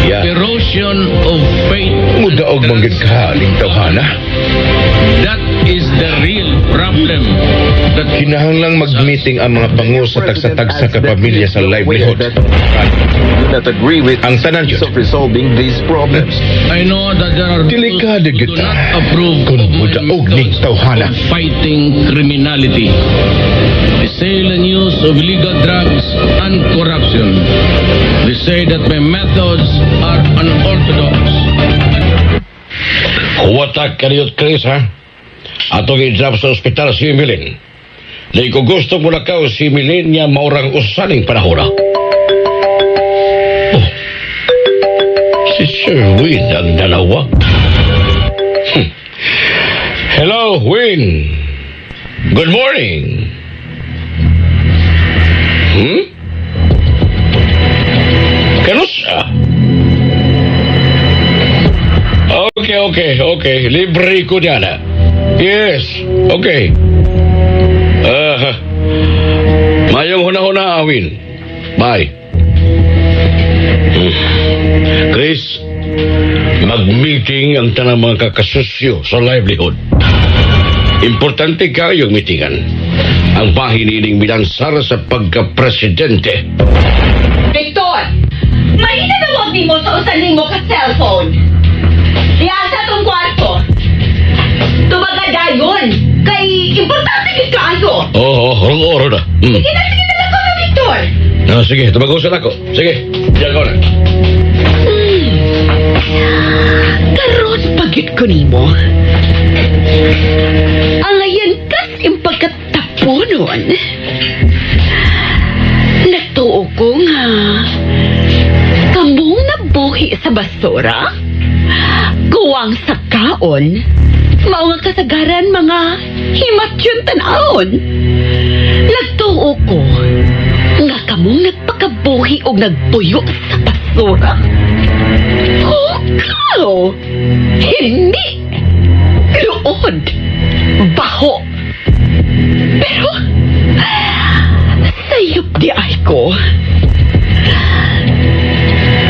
Yeah. Erosion of faith. Mudaog man gid ka, aling tawhana. That is the real problem that Kinahanglang mag-meeting ang mga pangu sa tagsa-tagsa ka pamilya sa livelihood. Do not agree with Ang tanan yun. of resolving these problems. I know that there are those Delikado who do kita. not approve Kung of my mudaog ning methods tawhana. of fighting criminality, the sale and use of illegal drugs and corruption. They say that my methods are unorthodox. Huwatak kaniyot, Chris, ha? Atong i-drop sa ospital si Milin. Di ko gusto mulakaw si Milin niya maurang usaning panahona. Oh, si Sir Win ang dalawa. Hello, Win. Good morning. Kanusa? Okay. Libre ko niya na. Yes, okay. Mayong huna-huna, Awin. Bye. Chris, mag-meeting ang tanang mga kakasusyo sa livelihood. Importante kayong meetingan. Ang bahin nining milansar sa pagka-presidente. Victor! May nanawag nimo sa usa nimo ka cellphone. Diyan sa atong kwarto. Tubaga dayon. Kay importante gid kaayo. Oo, oh, rong oro na. Sige na lang ko na, Victor. Ah, sige, tumagusan ako. Sige, diyan ko na. Karon pagit ko nimo. Angayan kas impagkatapunon. Nagtuo ko nga kamong nabuhi sa basura, kuwang sa kaon, mao nga kasagaran mga himatyon tan-awon. Nagtuo ko nga kamong nagpakabuhi og nagpuyo sa basura. Hukaw! Hindi! Luod! Baho! Pero, sayop di ay ko.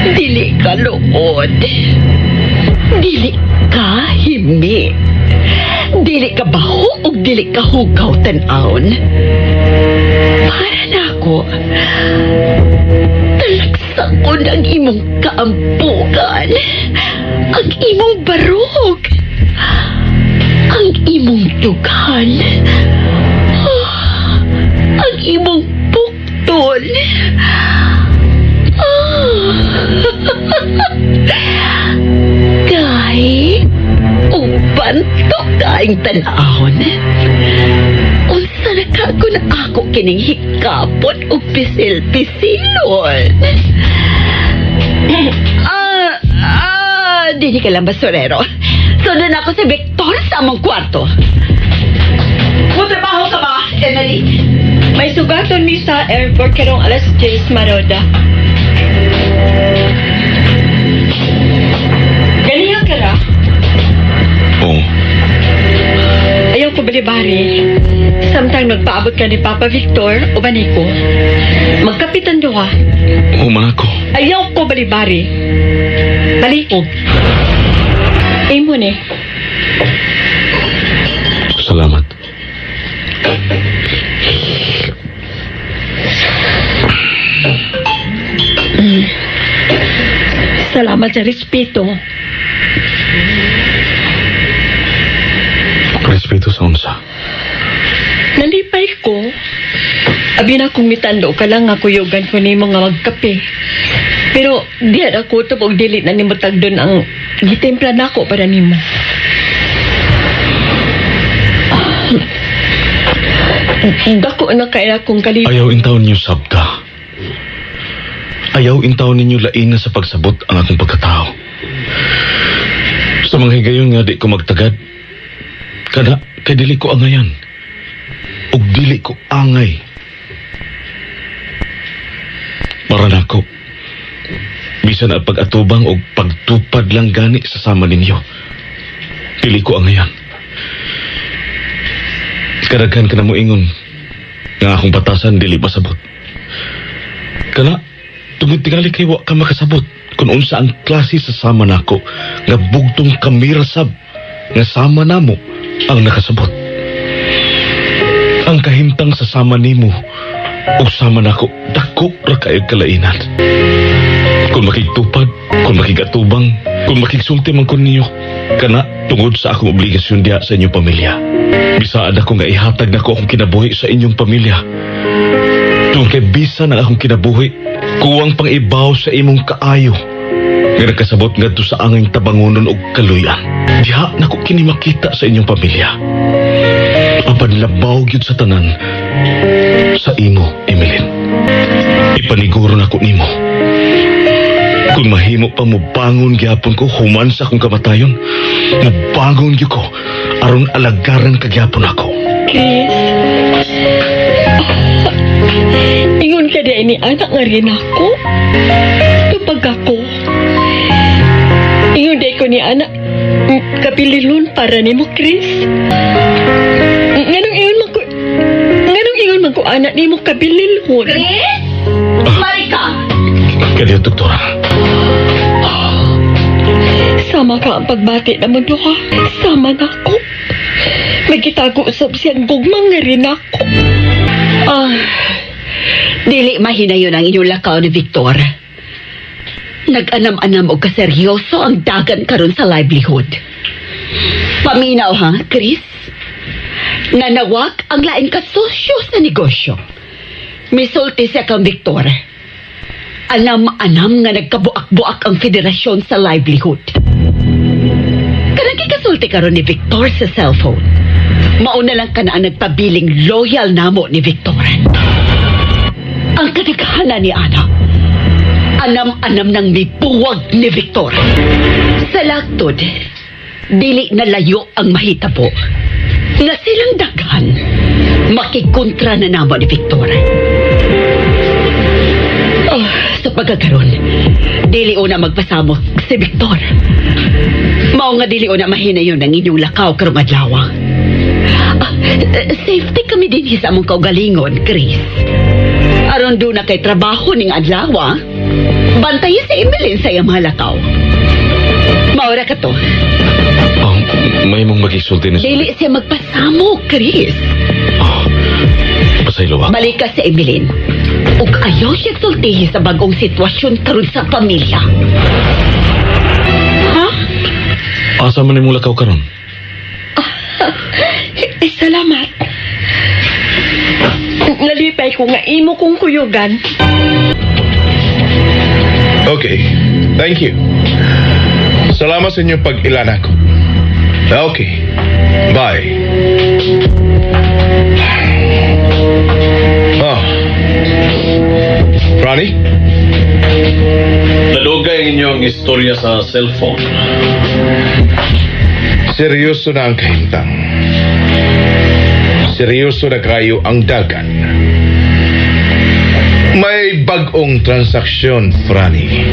Dili ka luod. Dili ka himi. Dili ka baho ug dili ka hugaw tan-awon. Para na ako, talagsakon ang imong kaampugan, ang imong barog, ang imong dughan, ah, ang imong buktol. Ah. Kay, uban to kaing tan-awon. Unsa Kung ako kining hikapon og pisil-pisilon. Ah, dili ka lang basurero. Sundan ako si Victor sa among kwarto. Mutrabaho ka ba, Emily? May sugaton mi sa airport karong alas 10, Maroda. Ganiha ka ra? Oo. Ayaw ko balibari. Samtang nagpaabot ka ni Papa Victor, uban ko. Magkapitan duha. Human ako. Ayaw ko balibari. Palihog. Imo ni. Salamat. Salamat sa respeto. Respeto sa unsa. Nalipay ko. Abi na kung mitando ka lang nga kuyugan ko nimo nga magkape. Pero diyan ako tubog dili na nimo tagdon ang gitimpla nako para nimo. Dako na kaya kong kalipay. Ayaw intawon ninyo sabta. Ayaw intawon ninyo lain na sa pagsabot ang akong pagkatao. Sa mga higayon nga di ko magtagad, kada kay dili ko angayan. Ug dili ko angay. Para nako, bisan ang pag-atubang og pagtupad lang gani sa sama ninyo, dili ko angayan. Kadaghan ka na mo ingon nga akong batasan dili masabot. Kana, tungod tingali kay wa ka makasabot kung unsa ang klase sa sama nako nga bugtong kamira sab nga sama namo ang nakasabot. Ang kahimtang sa sama nimo ug sama nako dako ra kayo kalainan. Kung makigtupad, kung makigatubang, kung makigsulti man ko ninyo, kana tungod sa akong obligasyon diha sa inyong pamilya. Bisaad ako nga ihatag nako akong kinabuhi sa inyong pamilya. Tungod kay bisan ang akong kinabuhi, kuwang pang ibaw sa imong kaayo. Nga nagkasabot ngadto sa anging tabangonon og kaluyan. Diha nako kini makita sa inyong pamilya. Apan labaw gyud sa tanan sa imo, Emeline. Ipaniguro nako nimo. Kung mahimo pa mo bangon gyapon ko human sa akong kamatayon, mobangon gyud ko aron alagaran ka gyapon ako. Chris. Ingon ka di ni anak nga rin ako. Tupag ako. Ingon di ko ni anak kapililon para nimo, Chris. Nganong ingon man ko anak nimo kabililon? Chris? Marika! Kadiyo, doktora. Sama ka ang pagbati na mo duha. Sama na ako. Nagkitago usab siyang gugmang nga rin ako. Ah, dili mahinayon ang inyong lakaw ni Victor. Nag-anam-anam og kaseryoso ang dagan karon sa livelihood. Paminaw ha, Chris? Nanawag ang lain ka sosyo sa negosyo. Misulti siya kang Victor. Anam-anam nga nagkabuak-buak ang federasyon sa livelihood. Kanang gikasulti karon ni Victor sa cellphone. Mauna lang ka na ang nagpabiling loyal namo ni Victor. Ang kadaghanan ni Ana, anam-anam nang mibuwag ni Victor. Sa laktod, dili na layo ang mahitabo. Nga silang daghan, makikontra na namo ni Victor. Oh, sa pagkakaroon, dili una magpasamo si Victor. Mao nga dili una mahinayon ang inyong lakaw karong adlaw. Ah, safety kami din sa among kaugalingon, Chris. Aron doon na kay trabaho ning adlaw, bantayi si Emeline sa iyang mga lakaw. Maura ka to. Oh, may mong magisulti ni Dili siya magpasamo, Chris. Oh, pasaylo ako. Balik ka sa Emeline. Ug ayaw siya sultihi sa bagong sitwasyon karon sa pamilya. Ha? Asa man imong lakaw karon? Eh, salamat. Nalipay ko nga imo kong kuyugan. Okay. Thank you. Salamat sa inyong pag-ilan ako. Okay. Bye. Ah. Ronnie? Nadugay ang inyong istorya sa cellphone. Seryoso na ang kahimtang. Seryoso na kayo ang dagan. May bag-ong transaksyon, Franny.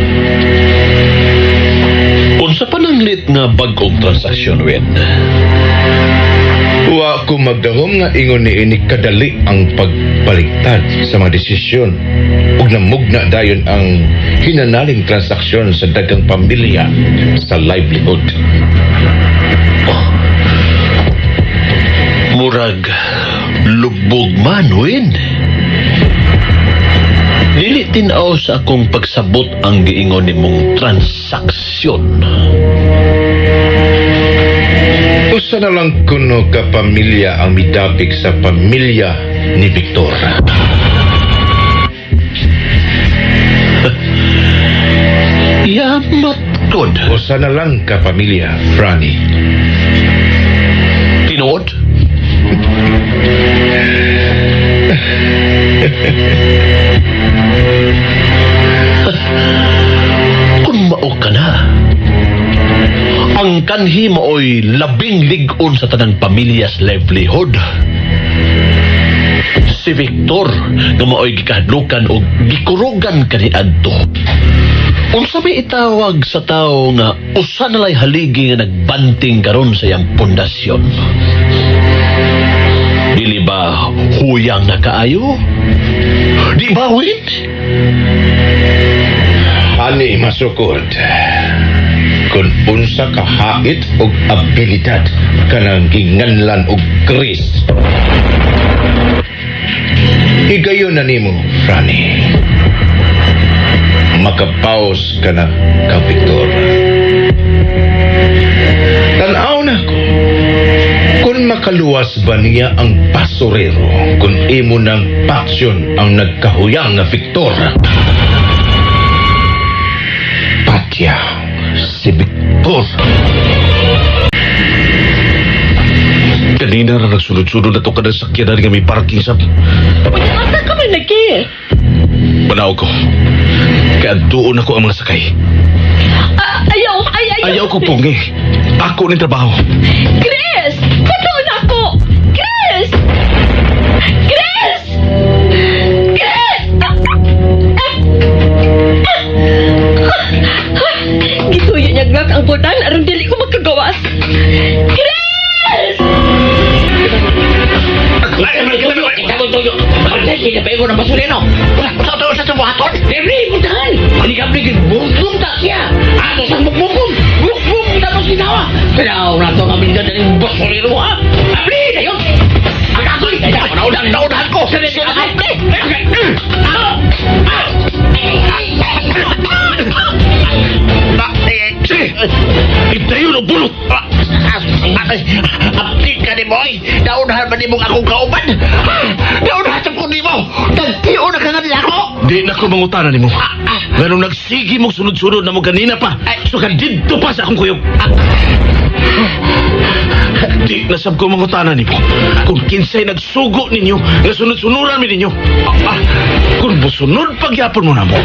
Unsa pa nang lit nga bag-ong transaksyon, Win? Wa ko magdahom nga ingon ni ini kadali ang pagbaligtad sa mga desisyon ug namugna dayon ang hinanaling transaksyon sa daghang pamilya sa livelihood. Murag lubog man, Win. Dili tin-aw sa akong pagsabot ang giingon nimong transaksyon. Usa na lang kuno ka pamilya ang midapik sa pamilya ni Victor. Yamat kod. Usa na lang ka pamilya, Franny. Tinuod? Kung mao ka na, ang kanhi maoy labing lig-on sa tanang pamilyas livelihood. Si Victor nga maoy gikahadlukan og gikurugan kaniadto. Unsa may itawag sa tawo nga usa na lay haligi nga nagbanting karon sa iyang pundasyon? Dili ba huyang na kaayo? Di ba, Win? Ani masukod. Kung unsa ka hait og abilidad kanang ginganlan og Chris. Higayon na nimo, Franny. Makapaos ka na ka Victor. Tan-aw na ko. Kung makaluwas ba niya ang basurero kung imo ng paksyon ang nagkahuyang nga Victor. Patya si Victor. Kanina ra nagsunod-sunod na to kada sakyanan nga may parking sa Asa ka man lagi? Manaog ko. Kaya doon ako ang mga sakay. Ah, ayaw, ay, ayaw. Ayaw ko pungi. Ako ning trabaho. Chris! Patuon ako! Chris! Chris! Chris! Gituyo niya glak ang butan aron dili ko makagawas. Chris! Sige! Itayo ng bulot! Abdi ka ni Boy! Naunhan ba nimo akong kauban? Naunhan sa ko nimo! Nagtiyo na ka nga nila ako! Di na ko mangutana nimo. Nganong nagsigi mong sunod-sunod na mo ganina pa. So ka didto pa sa akong kuyog. Di na sab ko mangutana nimo. Kung kinsay nagsugo ninyo, nga sunod-sunuran mi ninyo. Kung busunod pagyapon mo na mo.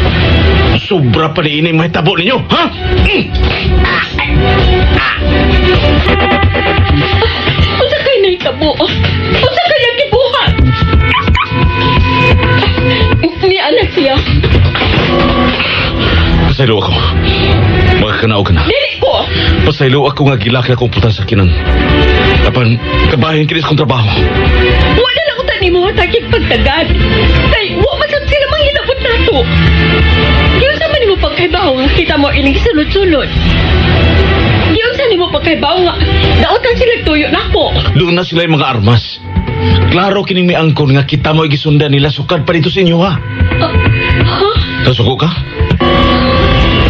Sobra pa ni inay mahitabo ninyo, ha? Mm. Unsa kay nahitabo? Unsa kay gibuhat? Ni anak siya. Pasaylo ako. Makakanaog ka na. Dili ko. Pasaylo ako nga gilak na akong putan sa kinan. Apan, kabahin kini sa akong trabaho. Wala lang utan nimo hatagig pagtagad. Kay wa man sad sila manghilabot nato. Giunsa man nimo pagkaibaw nga kita mo ining sulod-sulod. Giunsa nimo pagkaibaw nga dautan sila tuyo nako. Doon na sila yung mga armas. Klaro kining may angkon nga kita mo igisundan nila sukad pa dito sa inyo ha. Ha? Nasuko ka?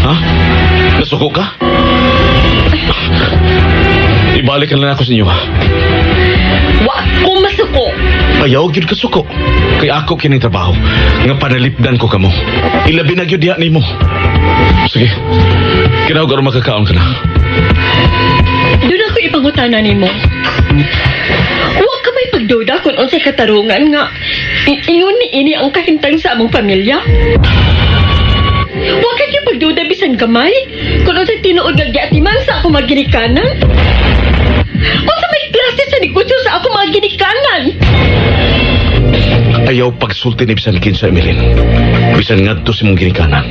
Ha? Nasuko ka? Ibalik na lang ako sa inyo ha. Wa ko masuko. Ayaw gyud ka suko. Kay ako kining trabaho nga panalipdan ko kamo. Ilabi na gyud diha nimo. Sige. Kinaw aron makakaon ka na. Doon ako ipangutana nimo. Wa ka may pagduda kung unsay katarungan nga ingon ni ini ang kahintang sa among pamilya? Wa kay pagduda bisan gamay kung unsay tinuod nga giatiman sa akong mga ginikanan? Unsa may klase sa negosyo sa akong mga ginikanan? Ayaw pagsulti ni bisan kinsa, Emeline. Bisan ngadto sa imong ginikanan.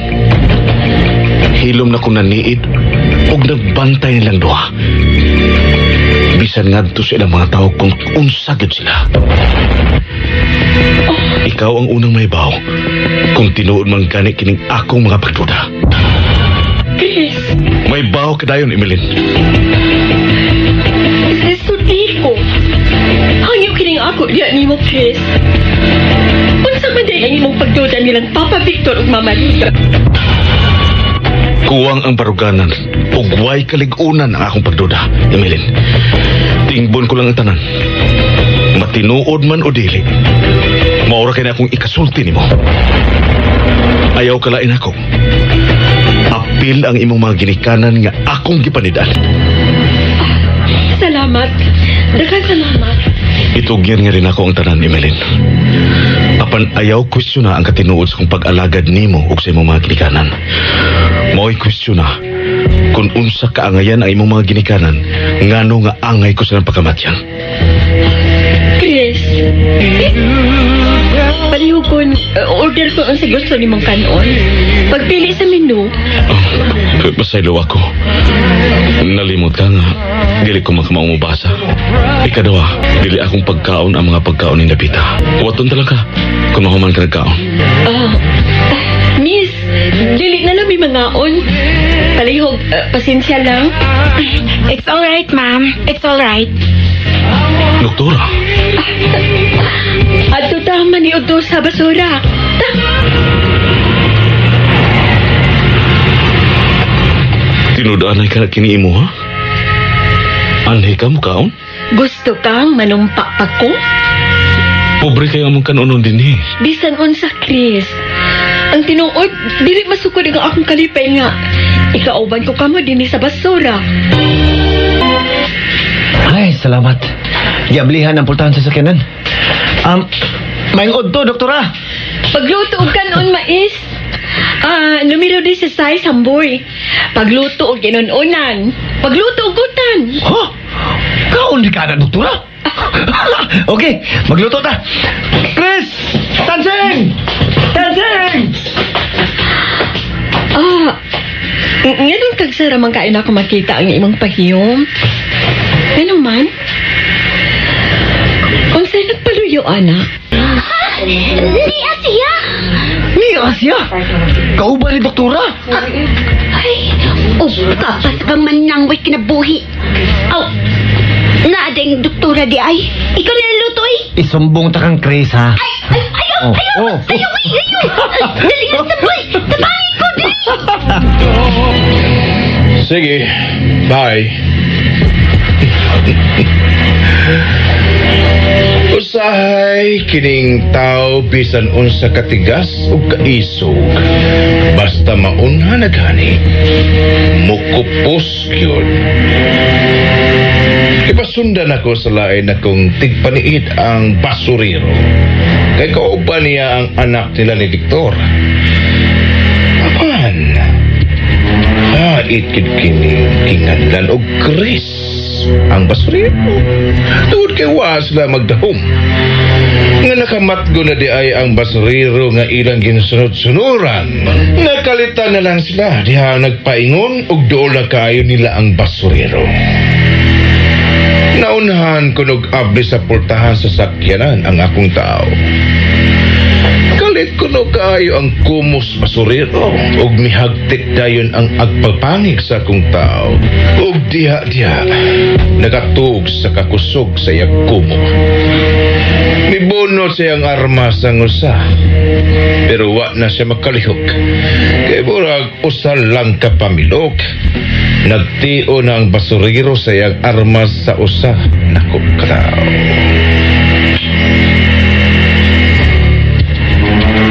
Hilom na kong naniid og nagbantay nilang duha. Bisan ngadto sa ilang mga tao kung unsa gyud sila. Ikaw ang unang mahibaw kung tinuod man gani kining akong mga pagduda. Chris, Mahibaw ka dayon, Emeline. Sulti ko. Hangyo kining ako diya nimo, Chris. Unsa man diay ang imong pagduda nilang Papa Victor ug Mama Rita? Kuwang ang baruganan ug way kalig-unan ang akong pagduda, Emeline. Tingbon ko lang ang tanan. Matinuod man o dili, maura kay na akong ikasulti nimo. Ayaw kalain ako. Apil ang imong mga ginikanan nga akong gipanidan. Salamat. Daghang salamat. Itugyan nga rin ako ang tanan, Emeline. Apan ayaw kwestiyon na ang katinuod sa kong pag-alagad nimo ug sa imong mga ginikanan. Mao'y kwestiyon na kung unsa kaangayan ang imong mga ginikanan, ngano nga angay ko silang pagkamatyan. Chris. Palihukon, order ko ang sa gusto nimong kanon. Pagpili sa menu. Oh, pasaylo ako. Nalimot ka nga. Dili ko makamaong mubasa. Ikaduha, dili akong pagkaon ang mga pagkaon ni Napita. Waton talaga kung mahuman ka nagkaon. Ah, miss, dili na lang may mangaon. Palihog, pasensya lang. It's all right, ma'am. It's all right. Doktora, Adto ta maniud sa basura. Ta. Tinud-anay ka na kini imo, ha? Anhi ka mo kaon? Gusto kang manumpa pa ko? Pobre kayo among kanunon din eh. Bisan unsa, Chris. Ang tinuod, dili masukod ang akong kalipay nga. Ikauban ko kamo dinhi sa basura. Ay, salamat. Giablihan ang pultahan sa sakyanan. May to, doktora. Pagluto og kanon mais. Ah, numero 16 samboy. Pagluto og inununan. Pagluto og gutan. Huh? Kaon di ka na, doktora? Okay, magluto ta. Chris! Tansing! Tansing! Ah, ngayon kag sara man kain ako makita ang imong pahiyom. Ano man? Unsay nagpaluyo, ana? Ni Asia! Ni Asia! Kauban ni doktora? Ay, kapas kang manangway kinabuhi. Aw, naadeng doktora di ay. Ikaw na luto eh. Isumbong ta kang Chris, ha? Ay, ay, ayaw, Oh, ayaw, oh. ayaw, ay, ayaw. Dali na sa boy. Tabangin ko, dali. Sige, bye. Usahay kining tao bisan unsa katigas ug kaisog. Basta maunha na gani, mukupos gyud. Ipasundan ako sa lain akong tigpaniid ang basurero. Kay kauban niya ang anak nila ni Victor. Apan, hait gid kini kinganlan og Chris ang basurero. Tungod kay wa sila magdahom. Nga nakamatgo na di ay ang basurero nga ilang ginsunod-sunuran. Nakalitan na lang sila diha nagpaingon og duol na kaayo nila ang basurero. Naunhan ko og abli sa pultahan sa sakyanan ang akong tao. Kalit ko no kaayo ang kumos basurero ug mihagtik dayon ang agpapangig sa akong tao. Ug diha-diha nakatug sa kakusog sa iyang kumo. Mibunot siyang armas ang usa. Pero wa na siya makalihok. Kay murag usa lang ka pamilok. Nagtio na ang basurero sa iyang armas sa usa nako katao.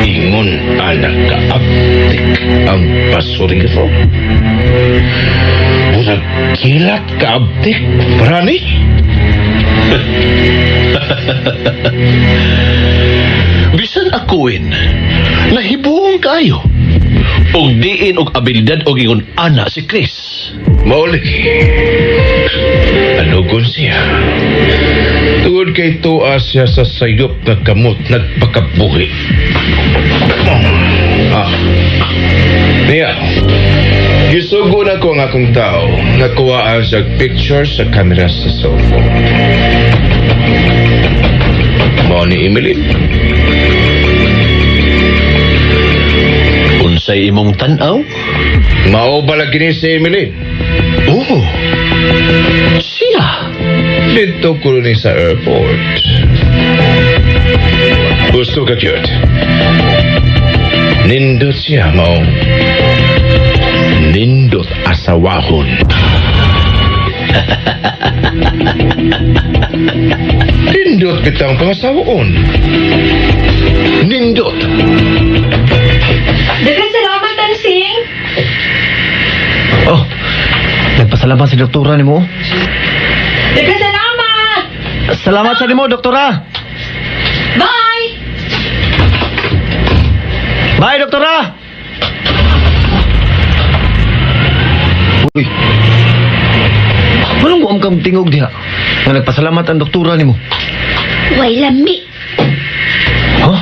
Ingon anak kaabtik ang basurero. Murag kilat kaabtik, Brani. Bisan akuin, nahibuong kayo. Og diin og abilidad og ingon ana si Chris. Mao lagi. Anugon siya. Tungod kay tuwa siya sa sayop nga kamot nagpakabuhi. Ah. Niya. Gisugo na ko ang akong tao. Nakuhaan siya picture sa camera sa cellphone. Mao ni Emily. Unsay imong tan-aw? Mao ba lagi ni si Emily? Oo. Siya. Didto ko ni sa airport. Gusto ka cute. Nindot siya mao. Nindot asawahon. Nindot bitang pangasawaon. Nindot. Daghang salamat, Tansing. Oh, nagpasalamat si doktora nimo. Daghang salamat. Salamat sa nimo, doktora. Bye! Bye, doktora. Uy. Anong buam kang tingog diha? Nga nagpasalamat ang doktora nimo. Way lami. Huh?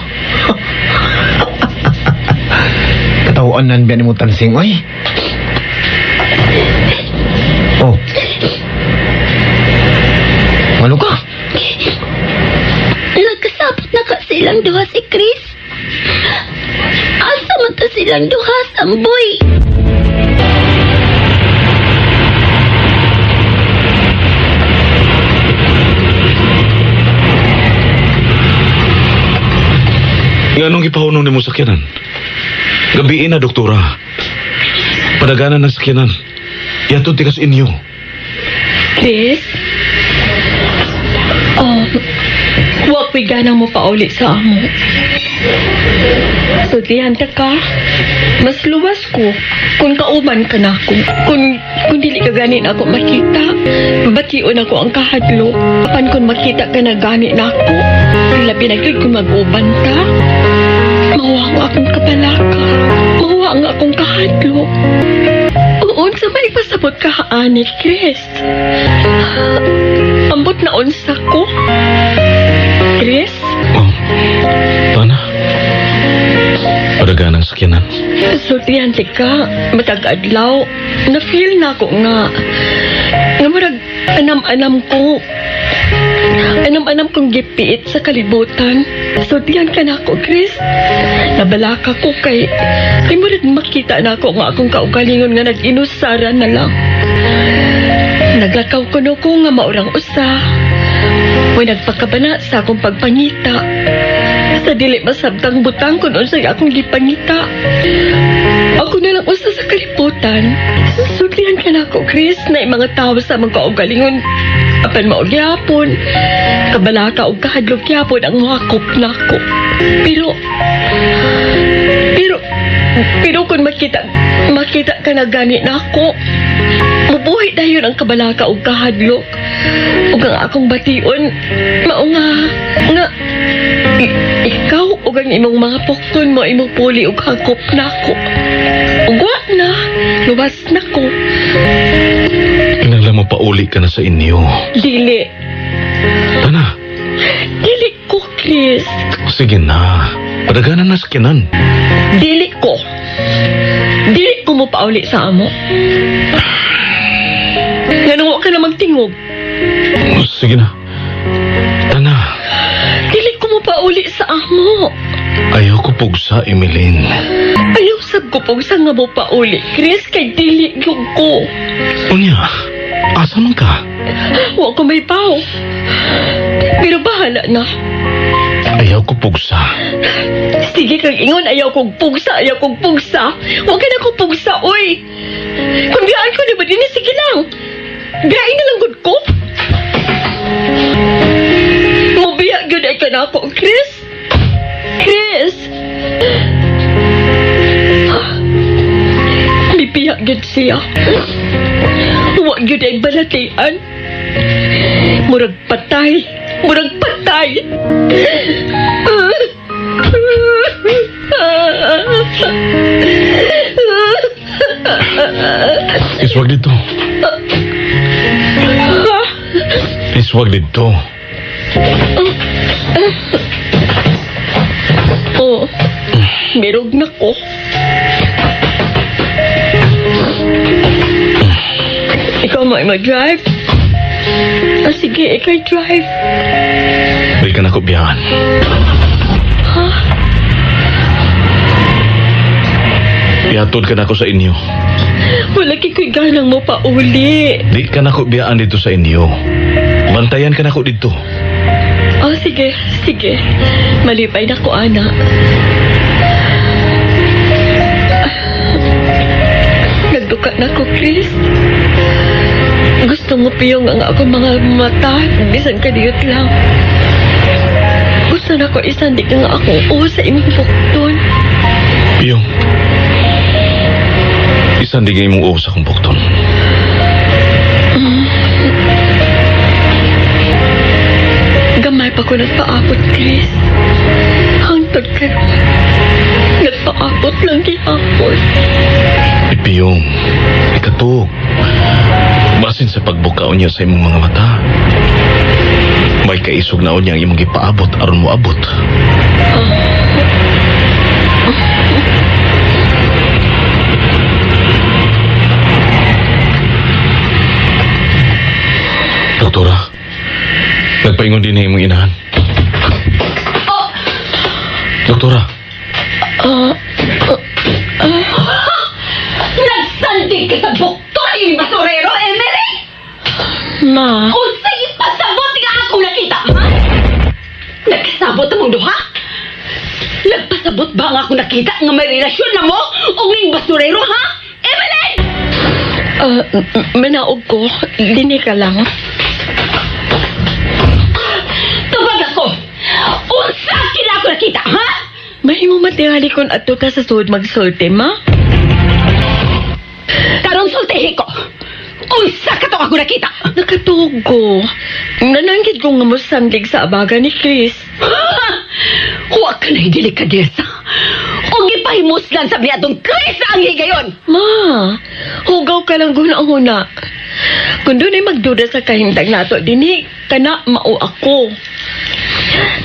Katawaan nan biya nimo Tansing, oy. Oh. Ano ka? Nagkasabot na ka silang duha si Chris. Asa man ta silang duha, Samboy? Nganong gipahunong nimo sakyanan? Gabiin na, doktora. Padaganan ng sakyanan. Yatod ti kas inyo. Chris? Oh, wag ko'y ganang mo pauli sa amo. Sultihan ta ka. Mas luwas ko kung kauban ka na ako. Kung dili ka gani na ako makita, bation ako ang kahadlok. Apan kung makita ka na gani na ako, labi na gyud kung mag-uban ka. Mawa ang akong kabalaka. Mawa ang akong kahadlok. Oo, sa may pasabot ka ani, Chris. Ambot na unsa ko. Chris? Oh, Tana. Padaganan ang sakyanan. Sultihan ka, matag adlaw, na-feel na ako nga. Nga murag anam-anam ko. Anam-anam kong gipiit sa kalibutan. Sultihan ka na ako, Chris. Nabalaka ko kay murag makita na ako nga akong kaugalingon nga nag-inusara na lang. Naglakaw ko no ko nga maurang usa. Way nagpakabana sa akong pagpangita. Sa dili masabtang butang kung unsay akong gipangita. Ako na lang usa sa kalibutan. Sultihan ka na ako, Chris, na mga tao sa mga kaugalingon. Apan mao gyapon. Kabalaka og kahadlok gyapon ang muhakop nako. Pero kung makita ka na gani nako, mubuhi dayon ang kabalaka og kahadlok. Ug ang akong bation, mao nga ikaw ug ang imong mga pukton mo imong puli og hakop nako. Ug wa na, luwas na ko. Kinahanglan mo pauli ka na sa inyo. Dili. Tana. Dili ko, Chris. Sige na. Padaganan na sakyanan. Dili ko. Dili ko mo pauli sa amo. Nganong wa ka na magtingog? Sige na. Tana. Dili ko mo pauli sa amo. Ayaw ko pugsa, Emeline. Ayaw sab ko pugsa nga mo pauli, Chris, kay dili gyud ko. Unya, asa man ka? Wa ko may pao. Pero bahala na. Ayaw ko pugsa. Sige kag ingon, ayaw kong pugsa, ayaw kong pugsa. Wa ka na ko pugsa, oy. Kung biyaan ko, di ba din, sige lang. Biyain na lang gud ko. Mubiya gyud ay ka na ako, Chris. Chris! Mibiya gyud siya. Wa gyud ay balatian. Murag patay. Murag patay. Iswag dito. Iswag dito. Oh, mirog na ko. Ikaw mo ay mag-drive? Ah, sige, ikaw drive. Di ka na ko biyahan. Ha? Ihatod ka na ko sa inyo. Wala kiko'y ganang mo pa uli. Di ka na ko biyaan dito sa inyo. Bantayan ka na ko dito. Oh, sige, sige. Malipay na ko, ana. Nagduka na ko, Chris. Gusto mo piyong ang akong mga mata, bisan kadiyot lang. Gusto na ko isandig ang akong uo sa imong bukton. Piyong. Isandig ang imong uo sa akong bukton. Gamay pa ko nagpaabot, Chris. Hangtod karon. Nagpaabot lang gihapon. Ipiyong. Ikatug. Basin sa pagbukaon niya sa imong mga mata. May kaisog na niya ang imong gipaabot aron mo abot. Doktora, nagpaingon din na imong inahan. Doktora, Nagsandig ka sa bukton, ini basurero, Emily! Ma. Unsay ipasabot nga ako nakita, ha? Nagkasabot among duha? Nagpasabot ba nga ako nakita nga may relasyon na mo o ning basurero, ha? Emily! Manaog ko. Dini ka lang. Tubag ako! Unsa kila ako nakita, ha? Mahimo matingali kon adto ta sa sud magsulti, ma? Karon sultihi ko. Unsa ka to ako nakita? Nakatuog ko. Nananggid ko nga mo sandig sa abaga ni Chris. Huwag ka na delikadesa. O gipahimuslan sa atong Chris ang higayon. Ma, hugaw ka lang guna-huna. Kung doon ay magduda sa kahimtang nato, dinhi kana mao ako.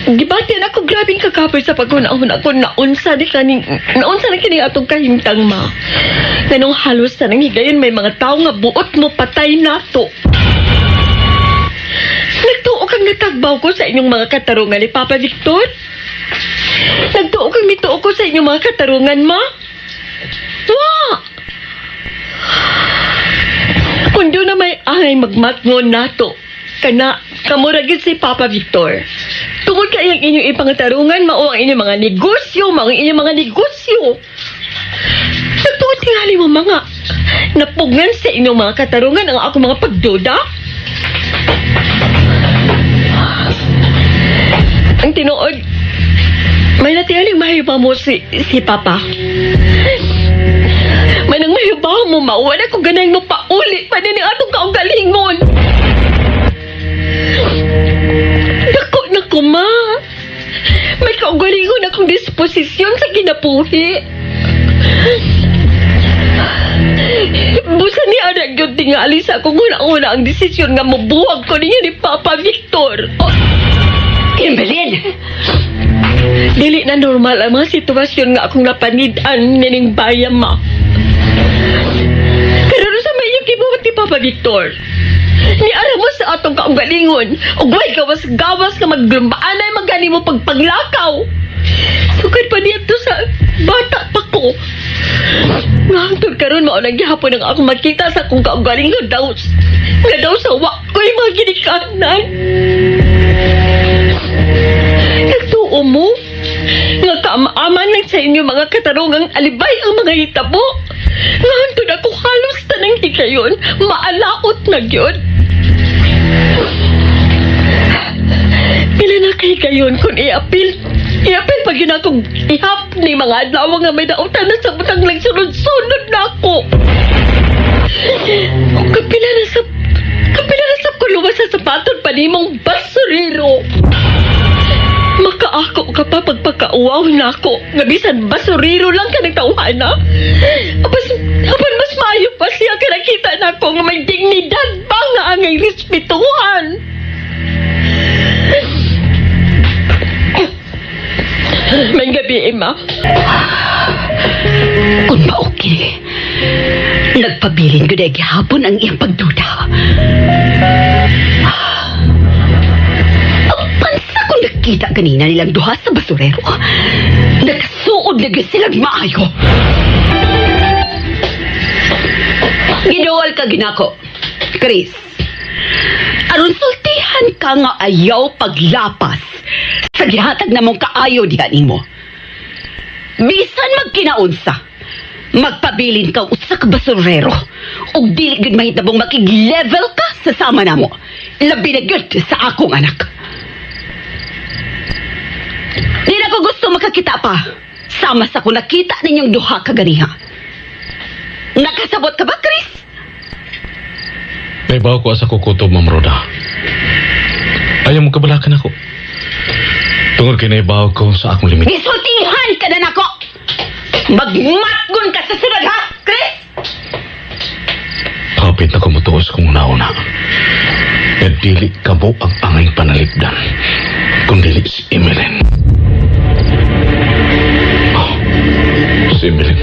Gibati na ako grabing kakapoy sa paghuna-huna ko naunsa ni kaning naunsa na kini atong kahimtang, ma. Ganong halos sa nang higayon may mga tao nga buot mo patay nato. Nagtuo kang natagbaw ko sa inyong mga katarungan ni Papa Victor? Nagtuo kang mituo ko sa inyong mga katarungan, ma? Wa! Kung doon na may angay magmatngon nato, kana kamuragid si Papa Victor. Tungod kay ang inyong ipangatarungan, mao ang inyong mga negosyo, mao ang inyong mga negosyo. Nagtuo tingali mo mga napugngan sa inyong mga katarungan ang akong mga pagduda. Ang tinuod, may natiyaling mahiba mo si Papa. May nang mahiba mo, mawala ko ganang mo pauli pa din ang atong kaugalingon. Dako na ko, ma. May kaugalingon akong disposisyon sa kinabuhi. Busa ni Anak yun tingali sa akong una-una ang desisyon nga mabuwag ko niya ni Papa Victor. Oh. Emeline! Dili na normal ang mga sitwasyon nga akong napanid-an nining bayan, ma. Pero sa may iyong kibuhat ni Papa Victor, ni alam mo sa atong kaugalingon, ug way gawas-gawas nga maglumbaan ay magani mo pagpaglakaw. Sukad pa niya to sa bata pa ko. Nga hangtod karon mao nang gihapon ang akong makita sa akong kaugalingon daw. Nga daw sa wa ko'y mga ginikanan. Nagtuo mo nga kaama-aman lang sa inyo mga katarungang alibay ang mga hitabo. Nga hangtod ako halos tanang higayon, maalaot na gyud. Pila na kay kayon kung iapil. Iapil pag yun akong ihap ni mga adlaw nga may dautan na sa butang lang sunod-sunod na ako. Kapila na sa ko luwas sa sapaton pa nimong basurero. Makaako ka pa pagpakauwaw nako nga bisan basurero lang ka ng tawhana. Apan mas maayo pa siya kay nakita nako nga may dignidad ba nga angay respetuhan. May gabi, Emma. Kung mao kini, nagpabilin ko na gihapon ang iyang pagduda. Ang pansa kong nakita ganina nilang duha sa basurero. Nakasuod na gyud silang maayo. Giduol ka ginako, Chris. Aron sultihan ka nga ayaw paglapas sa gihatag namong kaayo diha nimo. Bisan magkinaunsa, magpabilin ka usa ka basurero ug dili gyud mahitabong makig-level ka sa sama namo. Labi na gyud sa akong anak. Di na ko gusto makakita pa. Sama sa kung nakita ninyong duha kaganiha. Nakasabot ka ba, Chris? Naibaw ko asa ko kutob, Ma'am Roda. Ayaw mo kabalakan ako. Tungod kay naibaw ko sa akong limit. Gisultihan ka na nako! Magmatgon ka sa sunod, ha, Chris? Kapit na kumutuos kung una-una. Nga dili kamo ang angay panalipdan, kung dili si Emeline. Oh, si Emeline.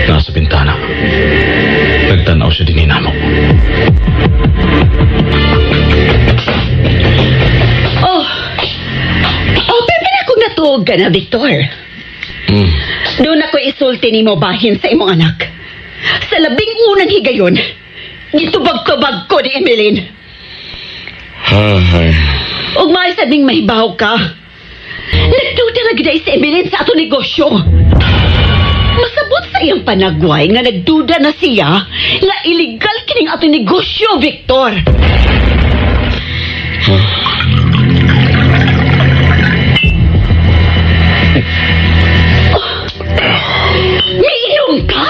Nasa bintana. Nagtanaw siya din namo. Oh. Oh, pepe na akong natuog ka na, Victor. Doon ako isulti nimo bahin sa imong anak. Sa labing unang higayon, gitubag-tubag ko ni Emeline. Ay. Ug maay sad ning mahibaw ka. Nagduda na gid si Emeline sa ato negosyo. Masabot sa iyang panagway nga nagduda na siya nga illegal kining ato negosyo, Victor. Miinom ka?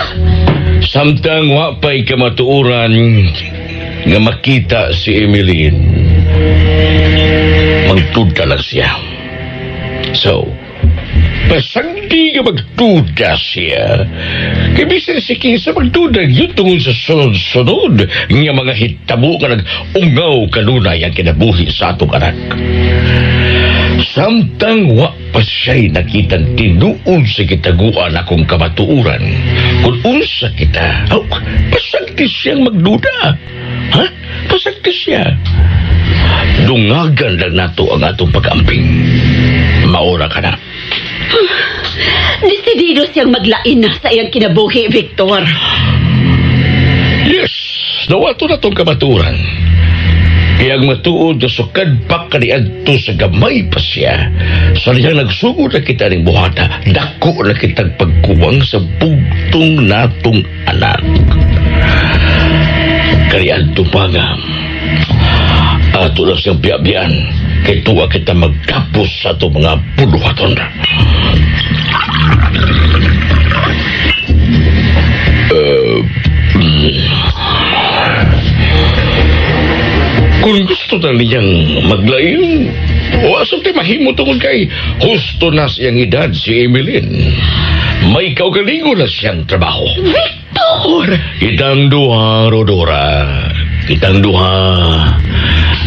Samtang wa pa'y kamatuoran nga makita si Emeline, magduda lang siya. So, pasagdi nga magduda siya. Kay bisan si kinsa magduda yun tungod sa sunod-sunod nga mga hitabo nga nag-ungaw kanunay ang kinabuhi sa atong anak. Samtang wa pa siya'y nakitang tinuod sa kitaguan akong kamatuoran, kung unsa kita, oh, pasagdi siyang magduda. Ha? Pasagdi siya. Dungagan lang nato ang atong pag-amping. Maura ka na. Desidido siyang maglain na sa iyang kinabuhi, Victor. Yes, nawato na tong kamatuoran. Kaya ang matuod na sukad pa kaniadto sa gamay pa siya. Sa niyang nagsugod na kita ning buhata, dako na kitang pagkuwang sa bugtong natong anak. Kaniadto pa nga, ato lang siyang biyabiyan, kay tuwa kita magkapos sa atong mga buluhaton. Kung gusto na niyang maglain, o asang ti mahimo tungod kay husto na siyang edad si Emeline. May kaugalingon na siyang trabaho. Victor! Kitang duha, Rodora. Kitang duha.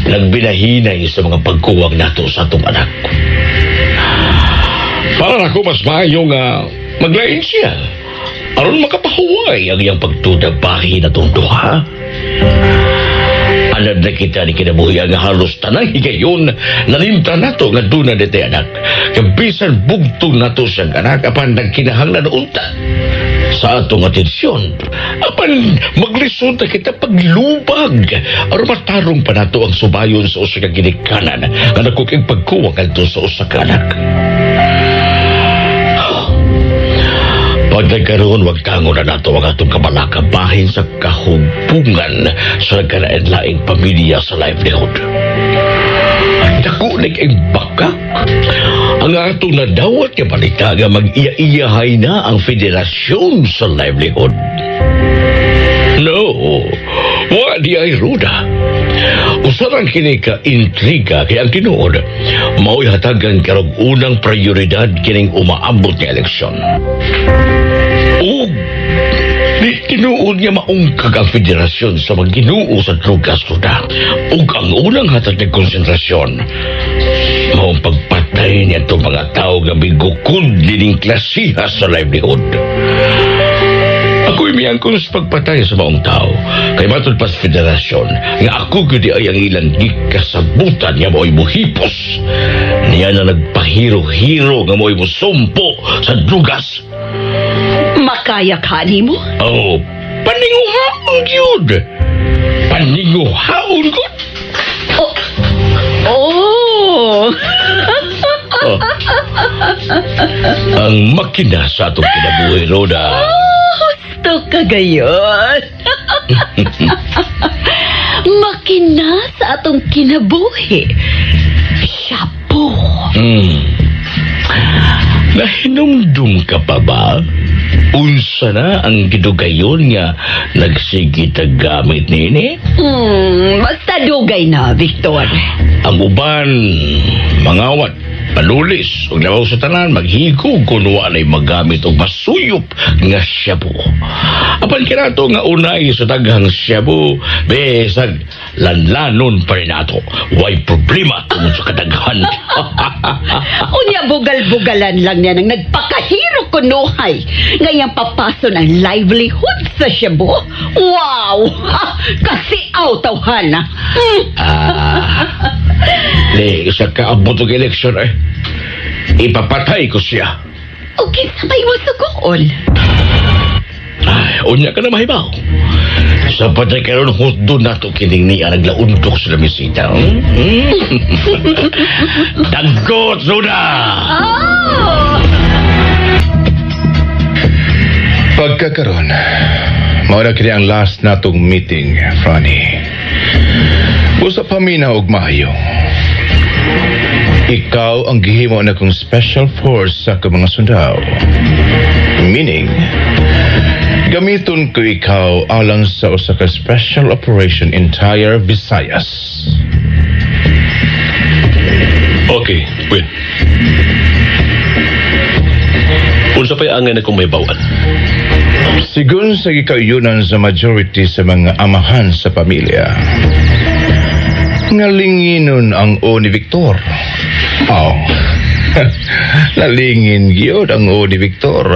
Nagbinahinay sa mga pagkuwang nato sa atong anak. Para nako mas maayo nga maglain siya. Aron makapahuway ang iyang pagtuda bahin natong duha. Anad na kita ni kinabuhi ang halos tanang higayon nalimta nato nga duna niti anak. Kabisan bugtong nato siyang anak apan nagkinahanglan unta sa atong atensyon. Apan maglisod na kita paglubag aron matarong pa nato ang subayon sa usa ka ginikanan nga nagkukig pagkuwang kadto sa usa ka anak. Pag nagkaroon, wag tango na nato ang atong kabalaka bahin sa kahubungan sa nagkalain-laing pamilya sa livelihood. Dako nig ang bakak. Ang atong nadawat nga balita nga mag-iya-iyahay na ang federasyon sa livelihood. No, Wa di ay ruda. Usa rang kini ka intriga kay ang tinuod mao'y hatagan karong unang prioridad kining umaabot nga eleksyon. Ug di tinuod nga maungkag ang federasyon sa mga Ginoo sa drugas, ruda. Ug ang unang hatag ng konsentrasyon mao ang pagpatay niya itong mga tao nga migukod dining klasiha sa livelihood. Ako'y miyangkon sa pagpatay sa maong tao. Kay matod pa sa federasyon, nga ako gyud ay ang ilang gikasabutan nga mao'y muhipos. Niya na nagpahiro-hiro nga mao'y musumpo sa drugas. Makaya ka nimo? Oh, paninguhaon gyud. Paninguhaon gud. Oh. Oh. Oh. Ang makina sa atong kinabuhi, Roda. Husto ka gayon. Makina sa atong kinabuhi. Shabu. Nahinumdum ka pa ba? Unsa na ang gidugayon nga nagsige tag gamit nini? Basta dugay na, Victor. Ang uban, mangawat, manulis, ug labaw sa tanan, maghigog kung wa na'y magamit og masuyop nga shabu. Apan kinato nga unay sa daghang shabu, bisag lanlanon pa rin ato. Way problema tungod sa kadaghan. Unya bugal-bugalan lang niya nang nagpakahiro kunuhay. Ngayang papaso ng livelihood sa shabu. Wow! Kasi aw tawhana. Ah, di, isa ka abot og eleksyon eh. Ipapatay ko siya. O kinsa may masugoon? Ay, unya ka na mahibaw. Sa patay karon hutdo nato kining niya naglaundok sa lamisita. Hmm? Daggot, Suda! Oh! Pagkakaroon, mao na kini ang last natong meeting, Franny. Busa paminaw og maayo. Ikaw ang gihimo na kong special force sa akong mga sundao. Meaning, gamiton ko ikaw alang sa usa ka special operation entire Visayas. Okay, Win. Unsa pa'y angay na kong mahibaw-an? Sigun sa gikauyunan sa majority sa mga amahan sa pamilya, ngalinginon ang o ni Victor. Oh. Nalingin gyud ang o ni Victor.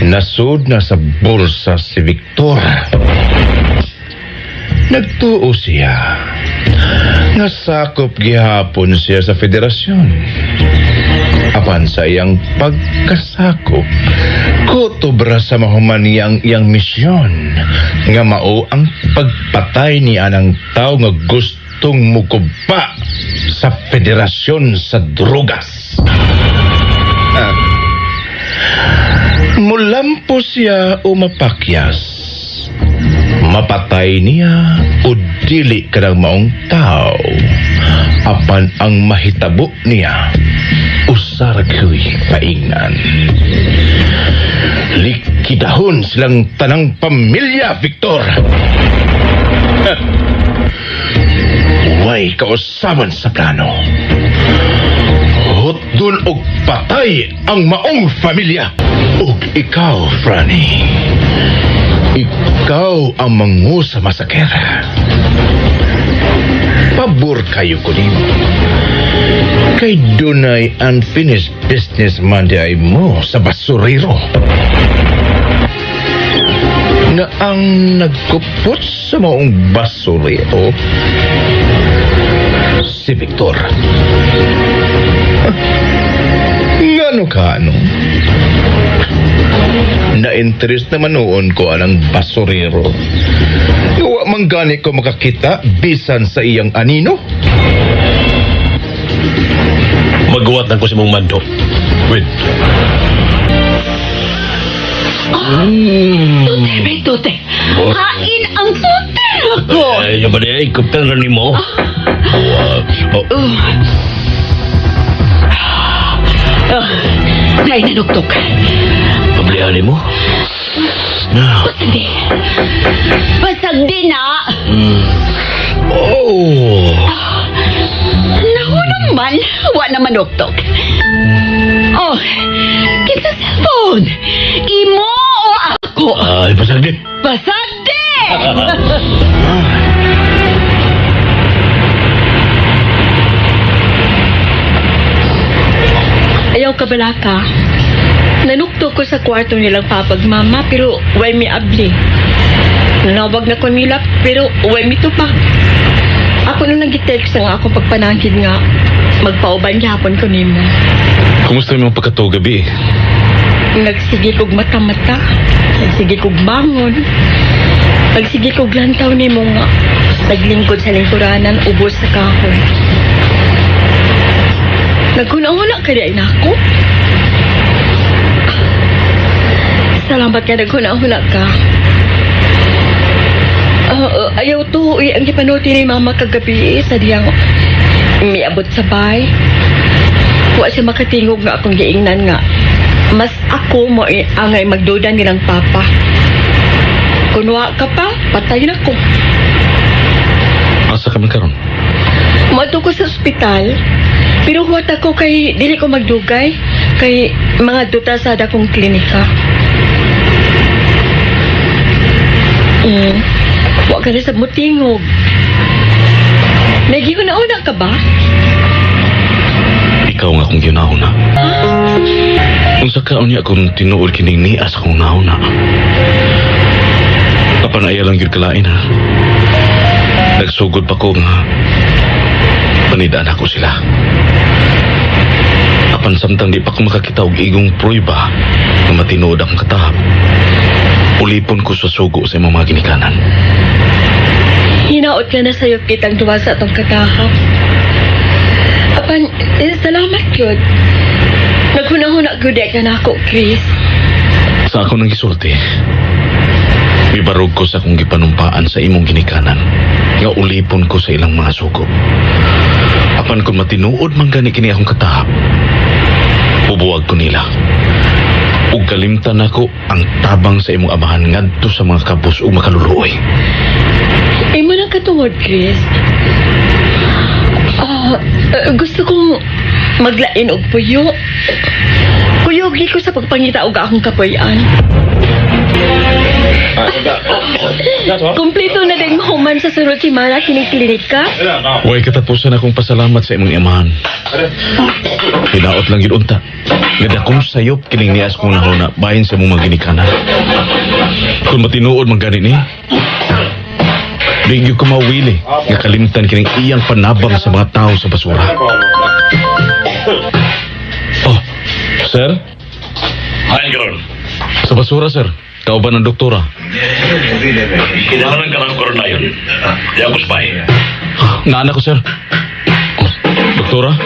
Nasud na sa bulsa si Victor. Nagtuo siya. Nga sakop gihapon siya sa federasyon. Apan sa iyang pagkasakop, kutob ra sa mahuman niyang iyang misyon nga mao ang pagpatay ni anang tao nga gustong mukuba sa federasyon sa drogas. Ah. Mulampo siya o mapakyas. Mapatay niya o dili kanang maong tao. Apan ang mahitabo niya, usa ra gyoy paingnan. Likidahon silang tanang pamilya, Victor. Way kausaban sa plano. Hutdon og patay ang maong pamilya. Ug ikaw, Franny. Ikaw ang mangu sa masakera. Pabor kayo ko nimo. Kay dunay unfinished business man di ay mo sa basurero. Na ang nagkupot sa maong basurero si Victor. Ngano ka, ano? Na-interest naman noon ko anang basurero. Wa man gani ko makakita bisan sa iyang anino. Magawa lang ko sa mong mando. Win. Tute, may tute. Hain ang tute ako. Ay, yung ba di, kuptan ra nimo. Oh, Oh, nay nanuktok. Pablihan nimo. Basta di. Basta Pasagdi na. Oh! Naku naman, wa naman uktok. Oh, kinsa cellphone? Imo o ako? Ay, pasagdi. Pasagdi! Ayaw ka balaka. Nanukto ko sa kwarto nilang papag mama pero way mi abli. Nanawag na ko nila pero way mi tupak. Ako nung nag-text ang akong pagpanangkid nga magpauban gyapon ko nimo. Kumusta yung mga pagkatuo gabi? Nagsige kog mata-mata, nagsige kog bangon, nagsige kog lantaw nimo nga naglingkod sa lingkuranan ubos sa kahoy. Naghuna-huna ka di ay nako. Salamat nga naghuna-huna ka. Ayaw to, eh, ang gipanuti ni mama kagabi eh, sa diyang miabot sa bay. Wa siya makatingog nga akong giingnan nga. Mas ako mo eh, angay magduda nilang papa. Kun wa ka pa, patay na ko. Asa ka man karon? Moadto ko sa ospital, pero huwat ako kay dili ko magdugay kay mga duta sa dakong klinika. Wa ka na sa mutingog. Nagihuna-una ka ba? Ikaw nga akong ginauna. Unsa ka unya kung tinuod kining nias akong nauna. Apan ayaw lang gyud kalain ha. Nagsugod pa ko nga panidaan ako sila. Apan samtang di pa ko makakita og igong prueba nga matinuod akong katahap. Ulipon ko sa sugo sa imong mga ginikanan. Hinaot ka na sa'yo kitang duwa sa atong katahap. Apan, eh, salamat yun. Naghuna-huna gyud ka na ako, Chris. Sa ako nang gisulti, mibarog ko sa akong gipanumpaan sa imong ginikanan, nga ulipon ko sa ilang mga sugo. Apan kung matinuod man gani kini akong katahap, bubuwag ko nila. Ug kalimtan nako ang tabang sa imong amahan ngadto sa mga kabus ug makaluluoy. Imo nang katungod, Chris. Gusto kong maglain og puyo. Kuyog ko sa pagpangita og akong kapuy-an. Kompleto na din mahuman sa sunod semana kining klinika. Way katapusan akong pasalamat sa imong amahan. Hinaot lang gyud unta. Nga dakong sayop kining nias kong nahuna bahin sa imong mga ginikanan. Kung matinuod man gani ni, di gyud ko mawili nga kalimtan kining iyang panabang sa mga tao sa basura. Oh, sir? Ay, karon. Sa basura, sir. Kauban ng doktora. Kinahanglan ka lang karon na yun. Di ako spy. Naana ko, sir. Oh, doktora?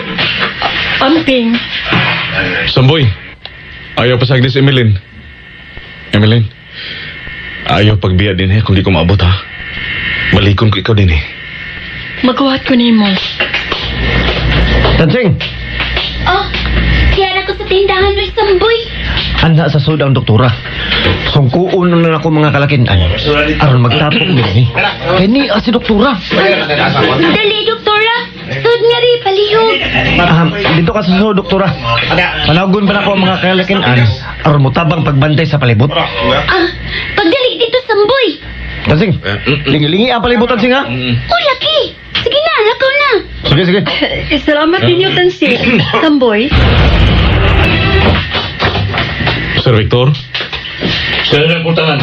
Amping. Samboy, ayaw pasagdi si Emeline. Emeline, ayaw pagbiya din eh kung di ko maabot ha. Balikon ko ikaw din eh. Magawat ko nimo. Tansing, Oh, kaya na ko sa tindahan Luis Samboy. anda sa sud ang doktora. Sungkuon na lang ako mga kalakinan. Aron magtapok din ni. Kay ni si doktora. Dali, doktora. Sud nga ri, palihog. Dito ka sa sud, doktora. Panagon pa na ako ang mga kalakinan. Aron motabang pagbantay sa palibot. Ah, pagdali dito, Samboy. Tansing, lingi-lingi ang palibot, Tansing ha. Oh, laki. Sige na, lakaw na. Sige, sige. Eh, salamat ninyo, Tansi. Samboy. Sir Victor? Sir, ang puntahan.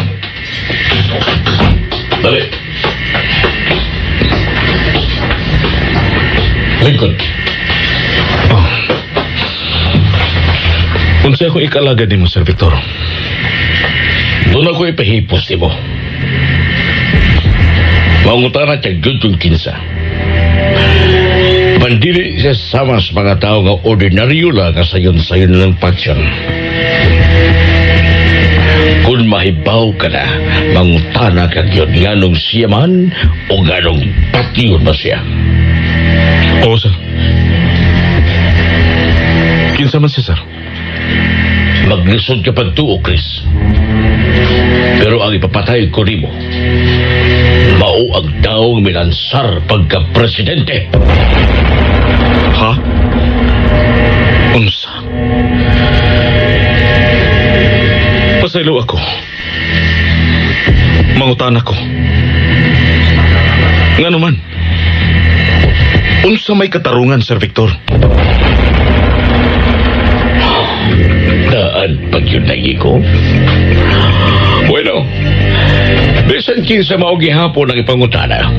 Dali. Lingkod. Oh. Unsa akong ikalaga nimo, Sir Victor? Doon ako ipahipos nimo. Mangutana siya gyud kung kinsa. Pandili siya sama sa mga tao nga ordinaryo lang nga sayon-sayon lang patsyan. Kung mahibaw ka na, mangutana ka gyud nganong siya man o nganong patiyon ba siya. Oo, sir. Kinsa man siya, sir? Maglisod ka pagtuo, Chris. Pero ang ipapatay ko nimo, Mao ang taong milansar pagka-presidente. Ha? Unsa? Pasaylo ako. Mangutan ako. Ngano man? Unsa may katarungan, Sir Victor? Daan pag yun lagi ko. Bueno, bisan kinsa mao gihapon ang ipangutana.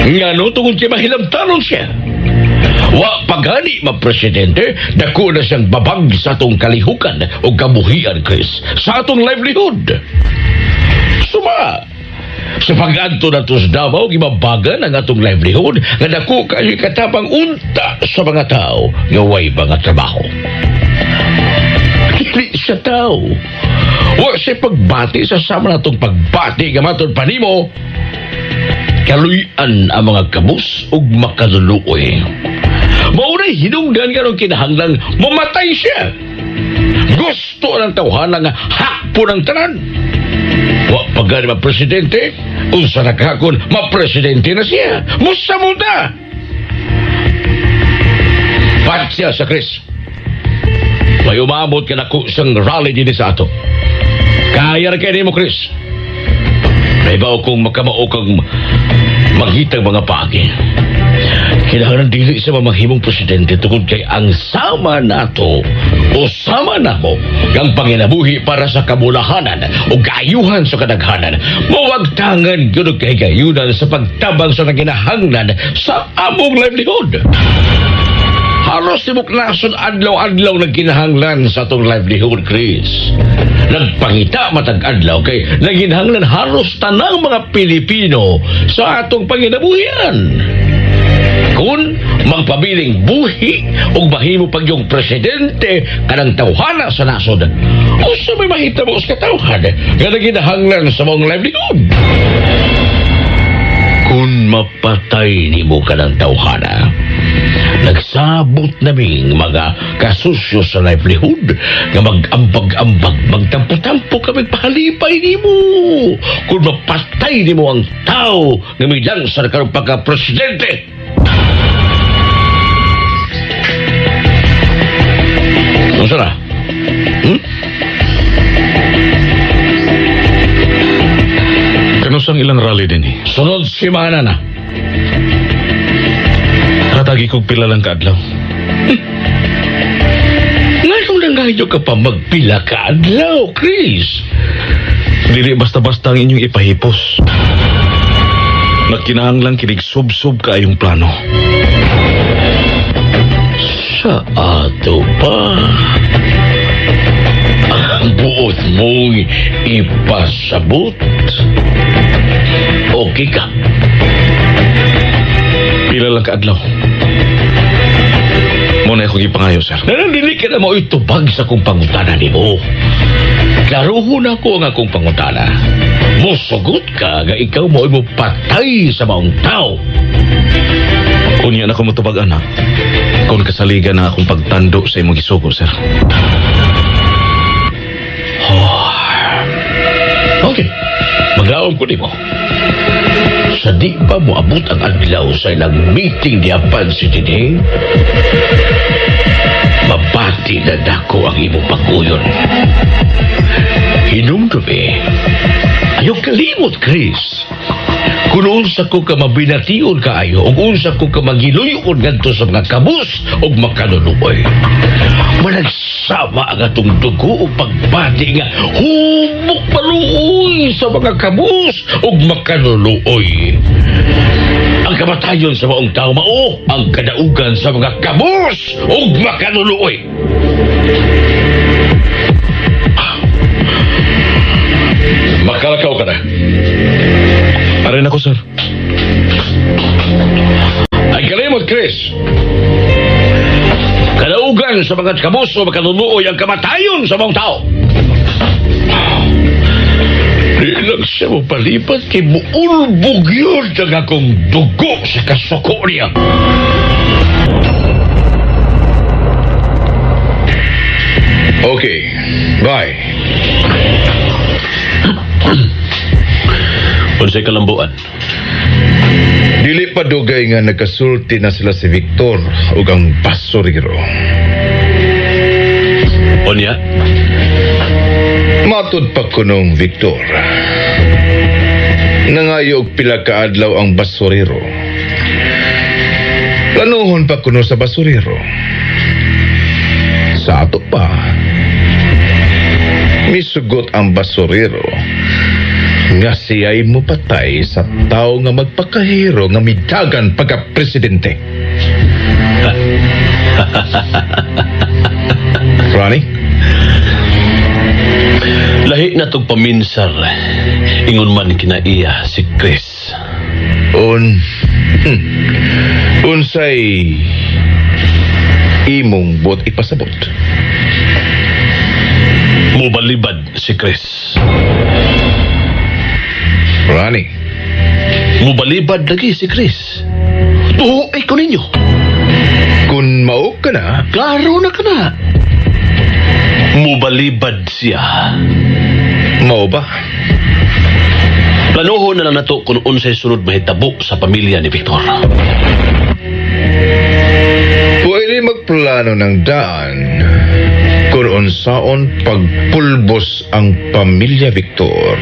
Ngano tungod kay mahilamtanon siya. Wa pagani ma-presidente, dako na siyang babag sa atong kalihukan o kabuhian, Chris, sa atong livelihood. Suma, sa pag-adto na sa Davao, gibabagan ang atong livelihood nga dako kayo katapang unta sa mga tao nga way mga trabaho. Dili siya tao. Wa siya pagbati sa sama natong pagbati nga matod pa nimo. Kaluy-an ang mga kabus ug makaluluoy. Maunay hinungdan nga nung kinahanglang mamatay siya. Gusto ng tawhana nga hakpo ng tanan. Wa pa gani ma-presidente, unsa na kahakon, ma-presidente na siya. Musa mo na! Pat siya sa Chris. May umabot ka na siyang rally din sa ato. Kaya ra kay nimo, Chris. Naibaw kong makamao kang magitang mga paagi. Kailangan dili sa mamahimong presidente tungod kay ang sama nato o sama namo ang panginabuhi para sa kabulahanan o kaayuhan sa kadaghanan. Mawagtangan gyud og kahigayunan sa pagtabang sa naginahanglan sa among livelihood. Halos tibok nasod adlaw-adlaw nagkinahanglan sa atong livelihood, Chris. Nagpangita matag adlaw kay naginahanglan halos tanang mga Pilipino sa atong panginabuhian. Kung magpabiling buhi ug mahimo pag yung presidente kanang tawhana sa nasod, usa may mahitabo sa katawhan nga naginahanglan sa maong livelihood. Kung mapatay nimo kanang tawhana, nagsabot naming mga kasusyo sa livelihood nga mag-ambag-ambag, magtampo-tampo kami pahalipay nimo. Kung mapatay nimo ang tao nga may lansar karong pagka-presidente. Unsa na? Hmm? Kanusang ilang rally din eh? Sunod semana na. Hatagi kog pila lang kaadlaw. Nganong nangayo ka pa magpila kaadlaw, Chris? Dili basta-basta ang inyong ipahipos. Nagkinahanglan kinig sub-sub kaayong plano. Sa ato pa. Ang buot mong ipasabot. Okay ka. Pila lang kaadlaw. Muna ako gipangayo, sir. Nanandilig ka na mo itubag sa kong pangutana nimo. Klaruhon ako ang akong pangutana. Musugot ka nga ikaw mo mo patay sa maong tao. Unya na ko motubag, anak. Kung kasaligan na akong pagtando sa imong gisugo, sir. Oh. Okay. Maglaom ko nimo. Sa di pa moabot ang adlaw sa ilang meeting di Apan City Day, mabati na dako ang imong pag-uyon. Hinumdum eh. Ayaw kalimot, Chris. Kung unsa ko ka mabination kaayo, ug unsa ko ka magiluyon ngadto sa mga kabus ug makaluluoy. Managsama ang atong dugo ug pagbati nga humok paluoy sa mga kabus ug makaluluoy. Ang kamatayon sa maong tao mao ang kadaugan sa mga kabus ug makaluluoy. Makalakaw ka na. Arin ako, sir. Ay kalimot, Chris. Kadaugan sa mga kabus o makaluluoy ang kamatayon sa maong tao. Di lang siya mapalipat kay muulbog yun ang akong dugo sa kasuko niya. Okay, bye. Unsay kalambuan? Dili pa dugay nga nagkasulti na sila si Victor ug ang basurero. Unya? Matud pa kunong Victor. Nangayo og pila ka adlaw ang basurero. Planuhon pa kuno sa basurero. Sa ato pa, misugot ang basurero nga siya'y mupatay sa tao nga magpakahiro nga midagan pagka-presidente. Ronnie? Lahi na tog paminsar. Ingon man kinaiya si Chris. Unsay imong bot ipasabot? Mubalibad si Chris. Ronnie. Mubalibad lagi si Chris. Tuhoy ko ninyo. Kung mao ka na. Klaro na ka na. Mubalibad siya. Mao ba? Planuhon na lang nato kung unsay sunod mahitabo sa pamilya ni Victor. Pwede magplano ng daan kung unsaon pagpulbos ang pamilya Victor.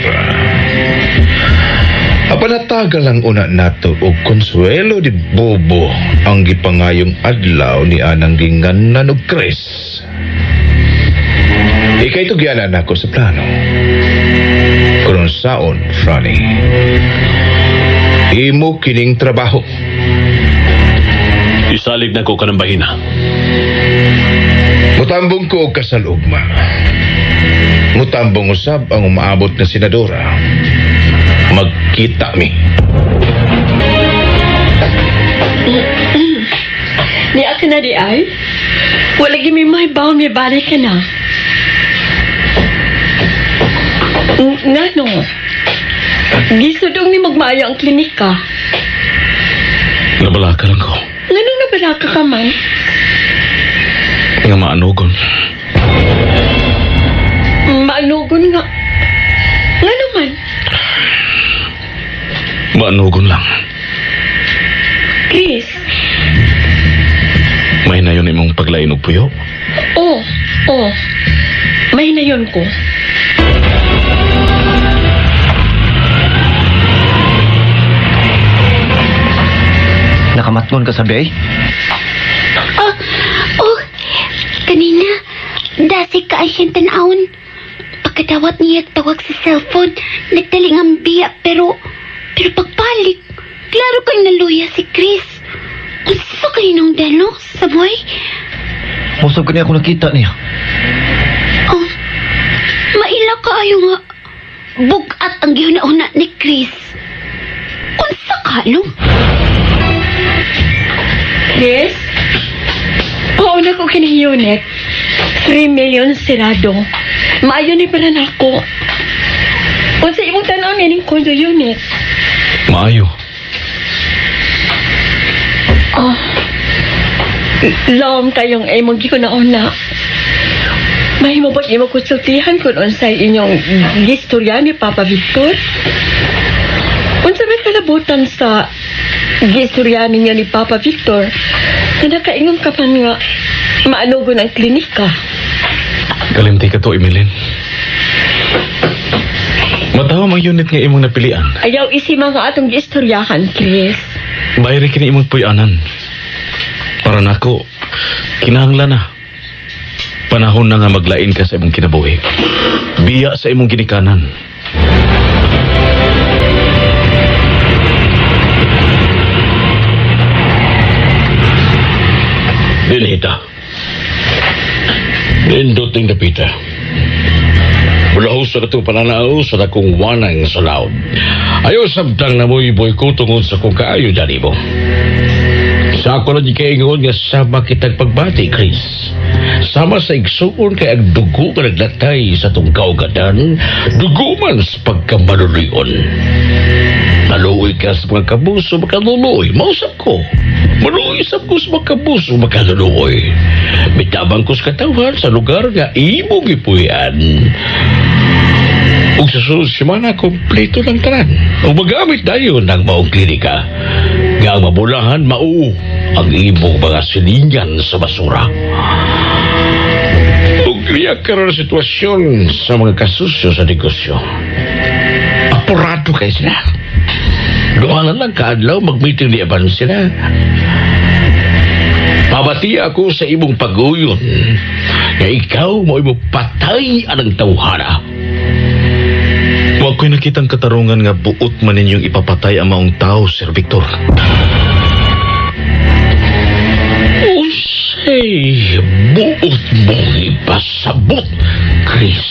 Apan natagal ang una nato og konsuelo di Bobo ang gipangayong adlaw ni anang ginganan og Chris. Ikay tugyanan nako sa plano. Kung unsaon, Franny, imo kining trabaho. Isalig na ko kanang bahina. Mutambong ko og kasal ugma. Mutambong usab ang umaabot nga senadora. Magkita mi. Niya ka na di ay? Wala gi mi may baw mi balik ka na. Ngano? Gisudong ni magmaayo ang klinika. Nabalaka lang ko. Nganong nabalaka ka man? Nga maanugon. Maanugon nga. Ngano man? Maanugon lang. Chris. May na yun imong paglain og puyo. Oh, oh. May na yun ko. Nakamatngon ka sa bay? Oh, oh, kanina, dasig ka siyang tanawon. Pagkadawat niya tawag sa cellphone, nagdaling ang biya pero pagbalik, klaro kay naluya si Chris. Unsa kayo nung dano, saboy? Musab ka niya ako nakita niya. Oh, maila kaayo nga. Bugat ang gihuna-huna ni Chris. Unsa ka, no? Chris? Pauna ko kini unit. 3 million sirado. Maayo ni pala nako. Unsa imong tan-aw nining condo unit? Maayo. Oh. Lom kayong imong gihuna-huna. Mahimo ba imo konsultihan kung unsay inyong gistorya ni Papa Victor? Unsa may kalabutan sa gistorya ninyo ni Papa Victor na nakaingon ka man nga maanugon ang klinika? Kalimti ka to, Emilin. Matawa ang unit nga imong napilian. Ayaw isi mga atong gistoryahan, Chris. Bayri kini imong puyanan. Para nako, kinahanglan na. Panahon na nga maglain ka sa imong kinabuhi. Biya sa imong ginikanan. Dinhita. Nindot ning dapita. Bulaho sa katong pananaw sa dakong wanang sa laod. Ayaw sabtang na mo'y boy ko tungod sa kong kaayo dyan mo. Sa ako lang kaingon nga sama kitag pagbati, Chris. Sama sa igsuon kay ang dugo nga naglatay sa tong kaugadan, dugo man sa pagkamaluloyon. Naluoy ka sa mga kabuso, makaluluoy. Mausap ko. Maluoy sab ko sa mga kabuso, makaluluoy. Mitabang ko sa katawan sa lugar nga imong gipuy-an. Ug sa Sa semana, kompleto lang tanan. O magamit dayon ng maong klinika. Nga ang mabulahan, mao ang imong mga silingan sa basura. Ug niya karon ang sitwasyon sa mga kasusyo sa negosyo. Apurado kay sila. Duha na lang kaadlaw mag-meeting ni Aban sila. Pabati ako sa imong pag-uyon nga ikaw mo imo patay anang tawhana. Wa ko'y nakitang katarungan nga buot man ninyong ipapatay ang maong tao, Sir Victor. Unsay buot mong ipasabot, Chris?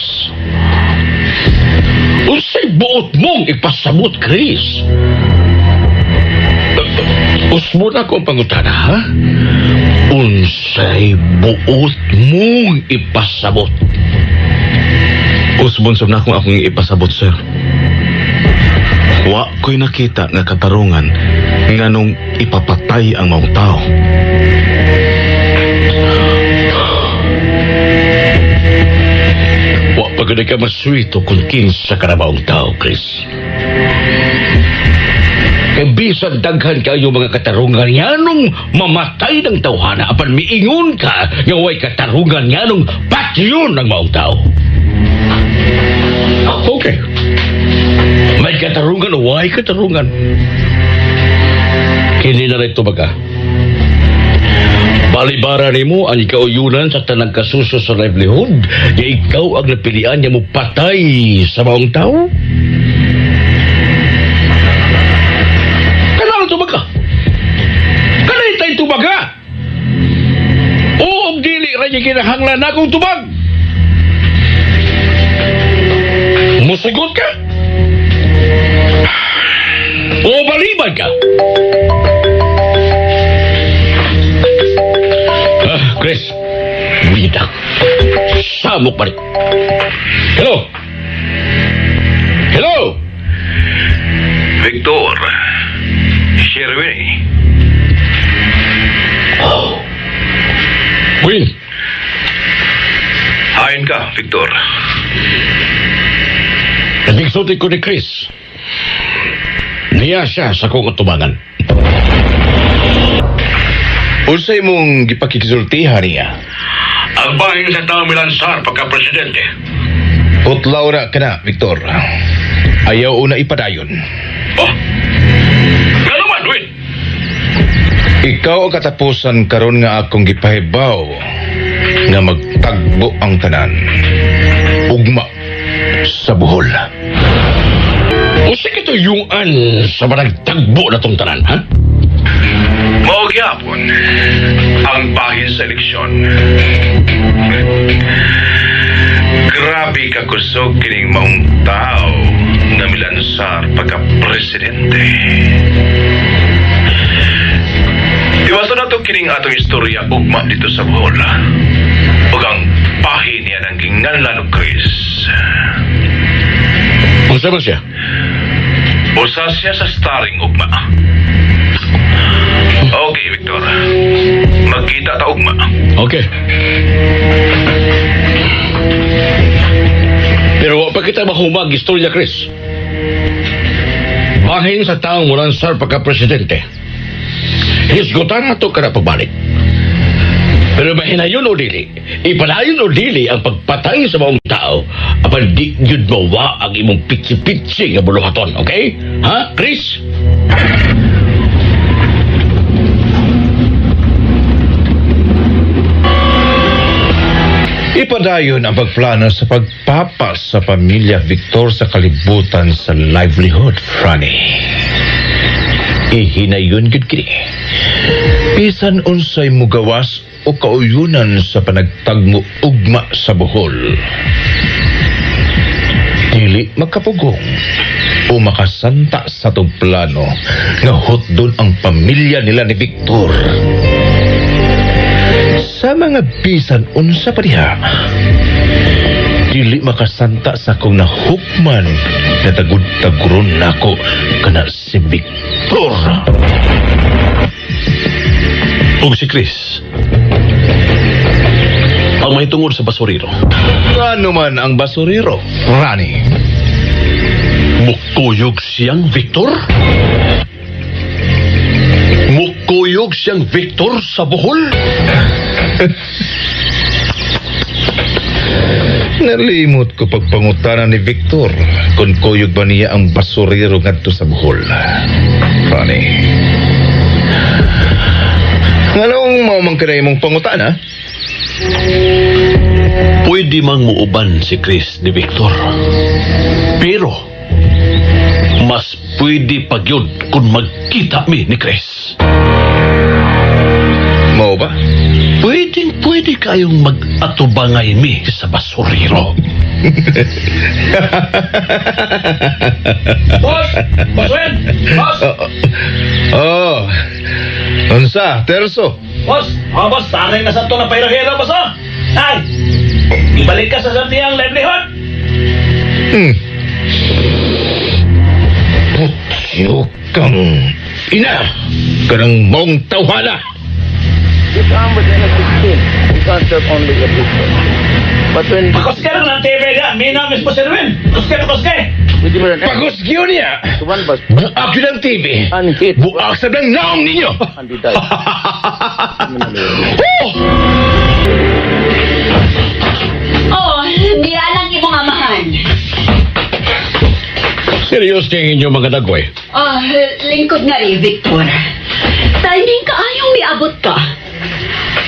Unsay buot mong ipasabot, Chris? Usmo na ko ang pangutana, ha? Unsay buot mong ipasabot? Usbon sab na akong akong ipasabot, sir. Wa ko'y nakita nga katarungan nganong ipapatay ang maong tao. Wa pa gud ka maswito kung kinsa ka na maong tao, Chris. Kay bisan daghan kayo mga katarungan nganong mamatay ng tawhana apan miingon ka nga way katarungan nganong patyon ng maong tao. Okay. May katarungan o way katarungan. Kini na rin tubaga. Balibara nimo ang ikauyunan sa tanang kasuso sa livelihood nga ikaw ang napilian niya mo patay sa maong tao. Kanang tubaga. Kanay tay tubaga. O og dili ra niya kinahanglan akong tubag. Musugot ka? O balibad ka? Ah, Chris, bida. Samok pa rin. Hello? Hello? Victor, Sherwin. Oh. Win. Hain ka, Victor. Nagigsulti ko ni Chris. Niya siya sa kong atubangan. Unsay mong gipakikisultihan niya? Ang bahin sa tao milansar pagka-presidente. Putlaw na ka na, Victor. Ayaw una ipadayon. Oh! Ano man, Win? Ikaw ang katapusan karon nga akong gipahibaw nga magtagbo ang tanan. Ugma sa Bohol. Usa kito yung an sa managtagbo na tong tanan, ha? Mao gyapon ang bahin sa eleksyon. Grabe ka kusog kining maong tao nga milansar pagka-presidente. Iwasan nato kining atong istorya ugma dito sa Bohol. Ug ang bahin niya ng ginganlan og Chris. Unsa man siya? Usa siya sa starring ugma. Okay, Victor. Magkita ta ugma. Okay. Pero wa pa kita mahumag istorya, Chris. Bahin sa taong mulansar pagka-presidente. Hisgutan na to kada pagbalik. Pero mahinayon o dili, ipadayon o dili ang pagpatay sa maong tao, apan di yun mawa ang imong pitsi-pitsi nga buluhaton, okay? Ha, Chris? Ipadayon ang pagplano sa pagpapas sa pamilya Victor sa kalibutan sa livelihood, Franny. Ihinayon gid kini. Bisan unsay mugawas o kauyunan sa panagtagmo ugma sa Bohol. Dili makapugong o makasanta sa tong plano nga hotdon ang pamilya nila ni Victor. Sa mga bisan unsa pa diha, dili makasanta sa akong nahukman na tagud-taguron nako kana si Victor. Ug si Chris. Ang mahitungod sa basurero. Ano man ang basurero, Rani? Mukuyog siyang Victor? Mukuyog siyang Victor sa Bohol? Nalimot ko pagpangutana ni Victor kung kuyog ba niya ang basurero ngadto sa Bohol. Funny. Nganong mao man ka na imong pangutana? Pwede mang muuban si Chris ni Victor. Pero, mas pwede pag yun kung magkita mi ni Chris. Mao ba? Pwedeng pwede kayong mag-atubangay mi sa basurero. Boss! Boss Wen! Boss! Oh. Unsa, Terso? Boss! Oh, boss! Tanay na sa to na pairahero, boss, oh! Ay! Ibalik ka sa santiyang livelihood! Putyo kang ina! Kanang mong tawhana! Disarmed with NS-16, we concept only a pistol. But when Pakuske rin ang TV niya! Mina mismo si Erwin! Kuske, pakuske! with different Pagusgyo niya! one was Buak yun ang TV! unhit Buak sa ng naong ninyo! and he died. Oh, diya lang imong amahan. Serious kay inyong mga dagway. Ah, lingkod nga rin, Victor. Timing kaayong miabot ka.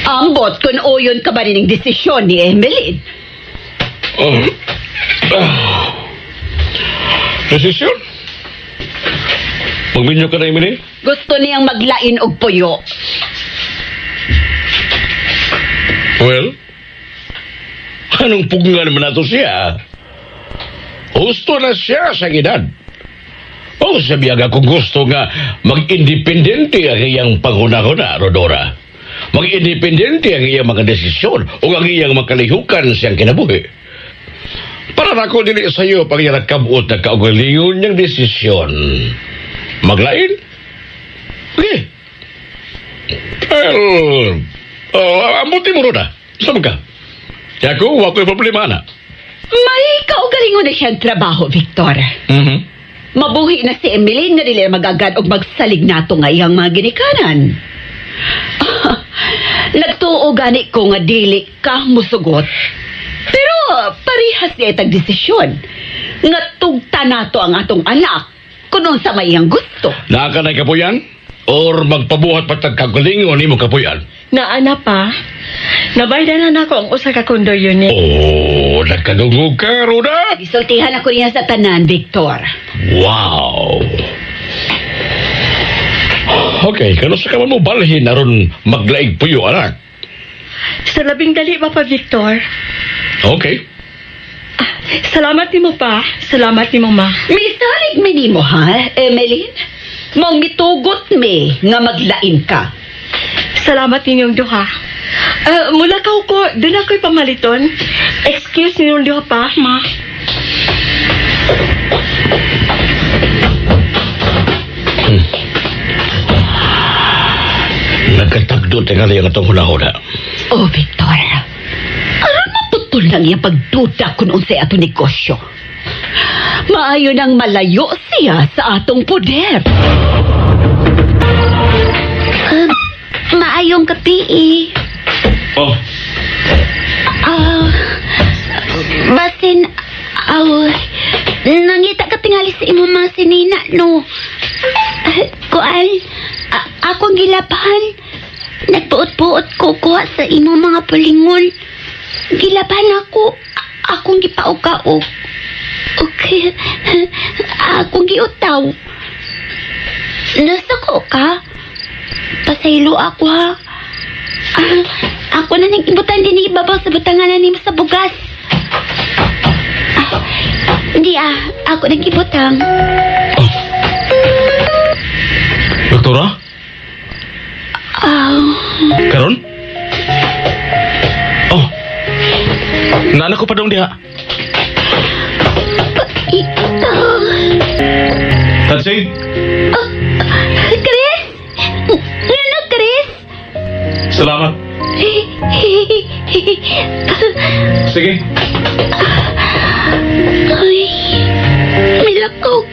Ambot kung uyon ka ba rin ang desisyon ni Emeline. Oh. Ah. Desisyon? Magminyo ka na, Emily? Gusto niyang maglain og puyo. Well, anong pugngan naman nato siya? Gusto na siya sa edad. O sabi aga kung gusto nga mag-independente ang iyang panghuna-huna, Rodora. Mag-independente ang iyang mga desisyon o ang iyang makalihukan siyang kinabuhi. Para na ako dili sa iyo pag iyang nagkabuot na kaugalingon niyang desisyon. Maglain? Okay. Well, oh, amuti mo, Roda. Saan ka? Kaya ko, wa ko'y problema na. May kaugalingon na siyang trabaho, Victor. Mabuhi na si Emeline nga dili na magagad og magsalig nato nga iyang mga ginikanan. Nagtuo gani ko nga dili ka musugot. Pero parehas niya itag desisyon. Nga tugta nato ang atong anak kung sa may iyang gusto. Naa ka na kapuyan? Or magpabuhat pa tag kagalingon nimo kapuyan? Naana pa, nabaydan na nako ang usa ka condo unit. Oh, nagkadungog ka, Roda? Gisultihan ako niya sa tanan, Victor. Wow! Okay, kano sa kaman mo balhin aron maglaig puyo, anak? Sa labing dali pa pa, Victor. Okay. Salamat nimo pa. Salamat nimo ma. Misalig mi nimo ha, Emeline? Mong mitugot mi nga maglain ka. Salamat ninyong duha. Mula ka ko, doon ako'y pamaliton. Excuse ninyong duha pa, ma. Nagkatagdo tingali ang atong huna-huna. Oh, Victor. Aron maputol lang iyang pagduda kung unsay atong negosyo. Maayo nang malayo siya sa atong poder. Maayong gabi eh. Oh, Ah, basin, aw, nangita ka tingali sa imong mga sinina, no? Ah, kuan, akong gilabahan. Nagpuot-puot ko kuha sa imong mga pulingon. Gilabahan ako, akong gipaukaog. Okay, akong giutaw. Nasa ko ka? Pasaylo ako ha. Ah, ako na nang ibutan din ibabaw sa butangan na nimo sa bugas. Ah, hindi ah, ako nang ibutang. Doktora? Ah, Karon? Oh. Naanak ko pa dong diha. ito. Tansing, Chris? Ngano, Chris? salamat. Sige. Ay, milakaw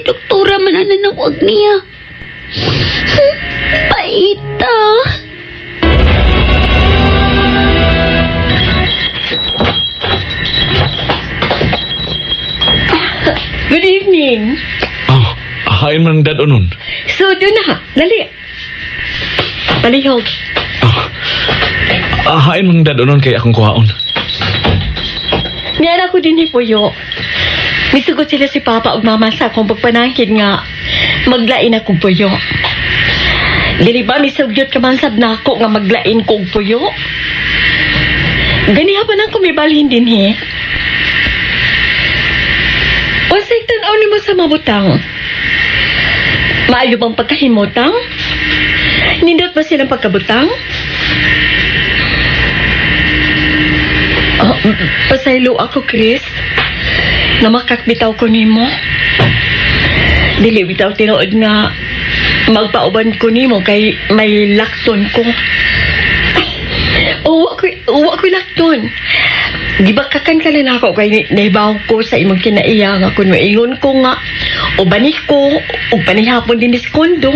doktora man ang nanawag niya. Paita. Good evening. Oh, hain man dad unon. So, doon na. Dali. Palihog. Ah, hain man dad unon kay akong kuhaon. Niyan ako din ni Puyo. Misugot sila si Papa ug Mama sa akong pagpanangkid nga maglain akong puyo. Dili ba misugyot ka man sab nako nga maglain ko og puyo? Ganiha pa nang kumibalhin din he. Unsay tan-aw nimo sa mabutang? Maayo bang pagkahimutang? Nindot ba silang pagkabutang? Oh, pasaylo ako, Chris. Namakakbitaw ko nimo. Dili bitaw tinuod nga magpauban ko nimo kay may lakton ko. Uwa ko lakton. Gibakakan ka lang ako kay nahibaw ko sa imong kinaiya nga kun moingon ko nga uban ko ug panihapon din is kondo.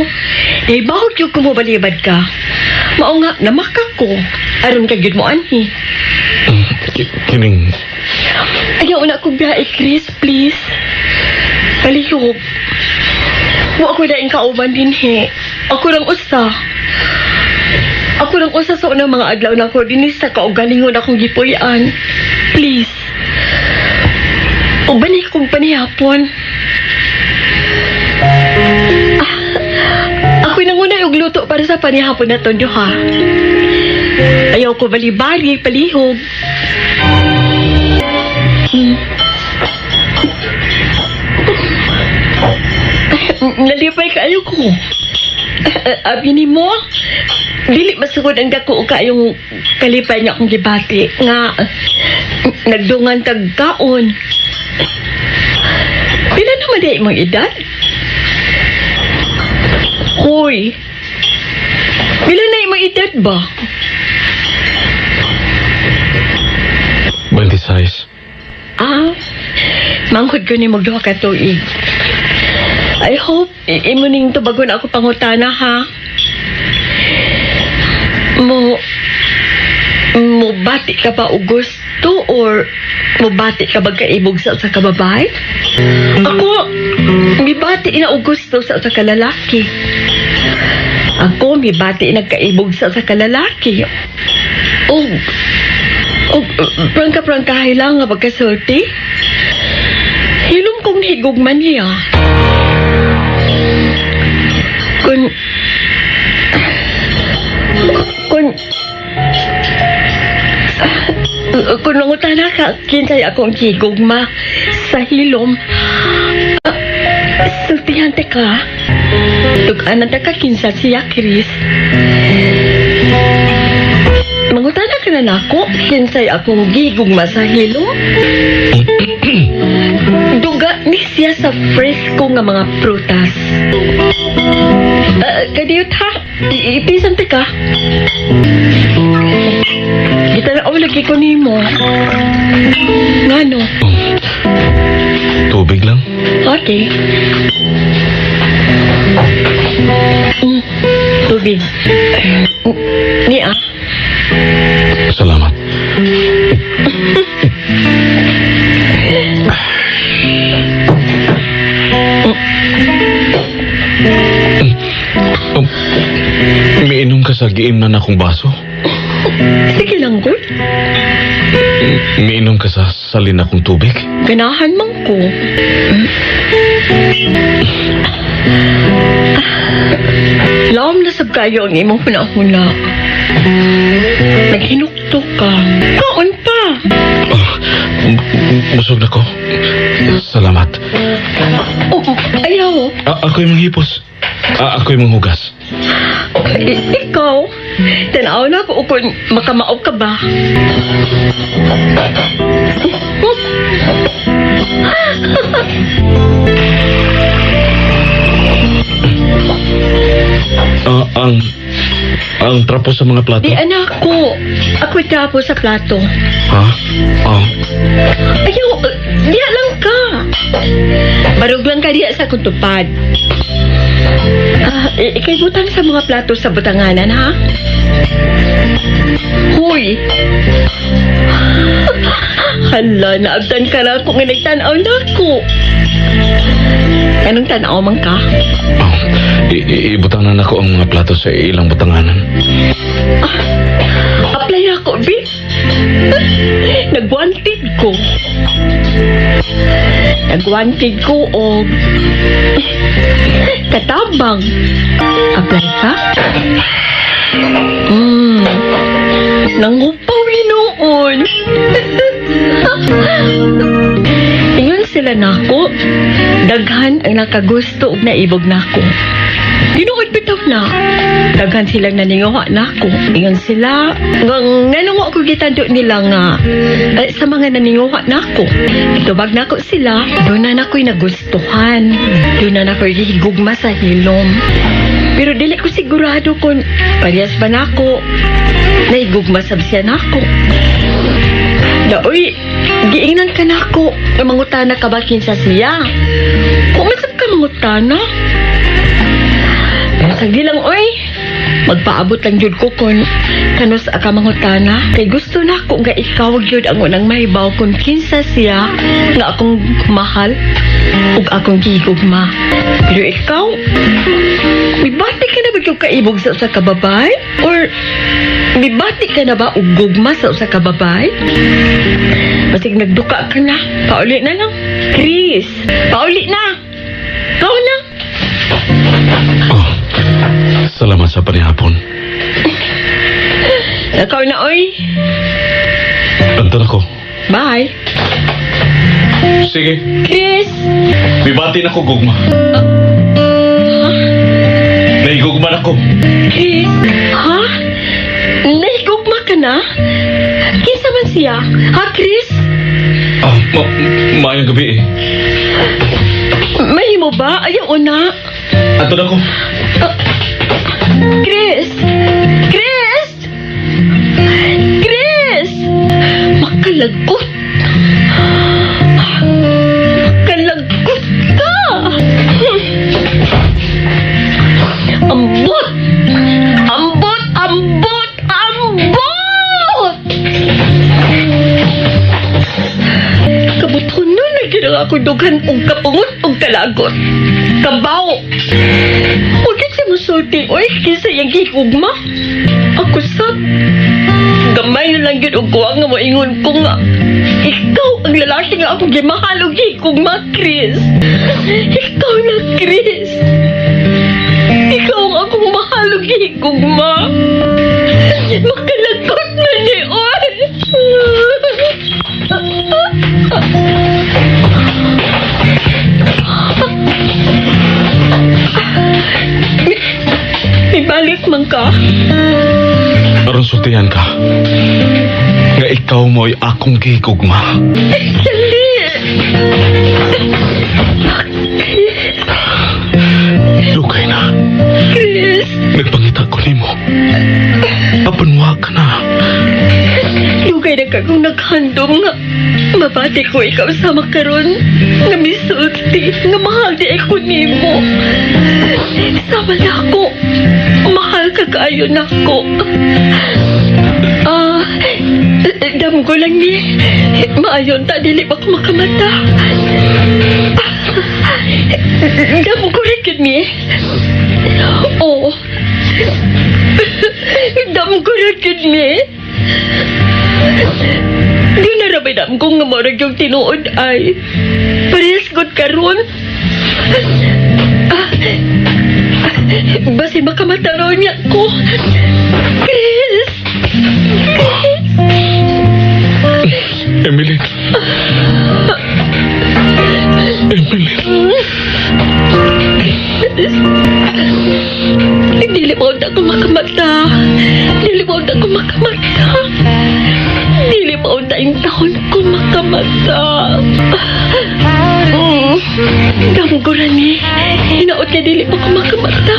Nahibaw gyud ko mobalibad ka. Mao nga namakak ko aron ka gyud mo anhi. Kining Ayaw na ko biyahe, Chris, please. Palihog. Wa ko daing kauban din he. Ako lang usa. Ako lang usa sa unang mga adlaw na ko dinhi sa kaugalingon akong gipuy-an. Please. Uban ni kong panihapon. Ah, ako'y nanguna og luto para sa panihapon na tondo ha. Ayaw ko balibari, palihog. Nalipay kaayo ko. Abi nimo, dili masugod ang dako kaayong kalipay nga akong gibati nga nagdungan tag kaon. Pila naman di imong edad? Hoy, pila na imong edad ba? 26. Ah, manghod ko ni duha ka tuig. I hope imo ning tubagon ako pangutana ha. Mo bati ka ba og gusto or mo bati ka ba kaibog sa usa ka babae? Ako mibati na og gusto sa usa ka lalaki. Ako mibati nagkaibog sa usa ka lalaki. Og prangka-prangkahay lang nga pagkasulti. Hilom kong higugman niya. Kung kung kung nangutana ka, kinsay akong higugma sa hilom, sultihan te ka. Tug-anan ta ka kinsa siya, Chris. Mangutana ka na nako, kinsay akong gigugma sa hilom. Duga ni siya sa fresko nga mga prutas. Kadiyot ha, ipisan te ka. Gitanaw lagi ko nimo. Ngano? Tubig lang. Okay. Tubig. Ni ah. Salamat. Miinom ka sa giim na akong baso? Sige lang, good. Miinom ka sa salin akong tubig? Ganahan man ko. Lawom na sab kayo ang imong huna-huna. Naghinukto ka. Kaon pa. Busog na ko. Salamat. Oh, ayaw. Ako'y manghipos. Ako'y manghugas. Ikaw, tanaw na ako kung makamao ka ba. Ang trapo sa mga plato? Di anak ko. Ako'y trapo sa plato. Ha? Oh. Ayaw, diya lang ka. Barug lang ka. ka diya sa akong tupad. Ah, ikay butang sa mga plato sa butanganan, ha? Huy! Hala, naabtan ka na ako nga nagtanaw na ako. Anong tanaw man ka? Ibutang na nako ang mga plato sa ilang butanganan. Apply na ako, Bi. Nagwanted ko. Nagwanted ko og katabang. Apply ka? Nangupaw noon. Ingon sila nako, daghan ang nakagusto og naibog nako. Tinuod bitaw na. Daghan silang naninguha nako. Ingon sila, nga nganong ako gitando nila nga sa mga naninguha nako. Itubag nako sila, doon na nako'y nagustuhan. Doon na nako'y gigugma sa hilom. Pero dili ko sigurado kung parehas ba nako, naigugma sab siya nako. Daoy, giingnan ka nako, nga mangutana ka ba kinsa siya? Kung masab ka mangutana. Pero sagdi lang, oy. Magpaabot lang jud ko kung kanus ka mangutana. Kay gusto na ko nga ikaw gyud ang unang mahibaw kung kinsa siya nga akong mahal ug akong gigugma. Pero ikaw, mibati ka na ba yung kaibog sa usa ka babay? Or mibati ka na ba og gugma sa usa ka babay? Basig nagduka ka na. Pauli na lang. Chris, pauli na. Ikaw na. Oh, salamat sa panihapon. Ikaw na, oy. Anton ako. Bye. Sige. Chris! Mibati na ko, gugma. Naigugma na ko. Chris! Ha? Nahigugma ka na? Kinsa man siya? Ha, Chris? Ah, maayong gabi eh. Mahimo ba? Ayaw na. Anton ako. Chris! Chris! Chris! Makalagot! Makalagot ka! Ambot! Ambot! Ambot! Ambot! Kabuton nun na ginawa ko dughan og kapungot og kalagot. Kabaw! Huwag siya musulti. Uy, kinsa iyang gigugma. Ako sab. Gamay na lang yun og kuha nga moingon ko nga. Ikaw ang lalaki nga akong gimahal og gigugma, Chris. Ikaw na, Chris. Ikaw ang akong mahal og gigugma. Makalagot na ni Oy. Ibalik man ka. Aron sultihan ka. Nga ikaw mo'y akong gigugma. Dali! Dugay na. Chris! Nagpangita ko nimo. Apan wa ka na. Dugay na ka kung naghandom nga. Mabati ko ikaw sama karon. Nga misulti. Nga mahal di ako nimo. Sama na ako. Mahal ka kaayo nako. Ah, damgo lang ni. Maayon ta dili ba ko makamata. Damgo rin gyud ni. Oo. Damgo rin gyud ni. Di na rabay damgo nga murag yung tinuod ay. Parehas gud karon. Ah, basi makamata raw niya ko. Chris! Chris! Emily. Emily. Dili mo ako makamata. Dili mo ako makamata. Dili mo yung taon ko makamata. Damgo ni. Hinaot nga dili pa ko makamata.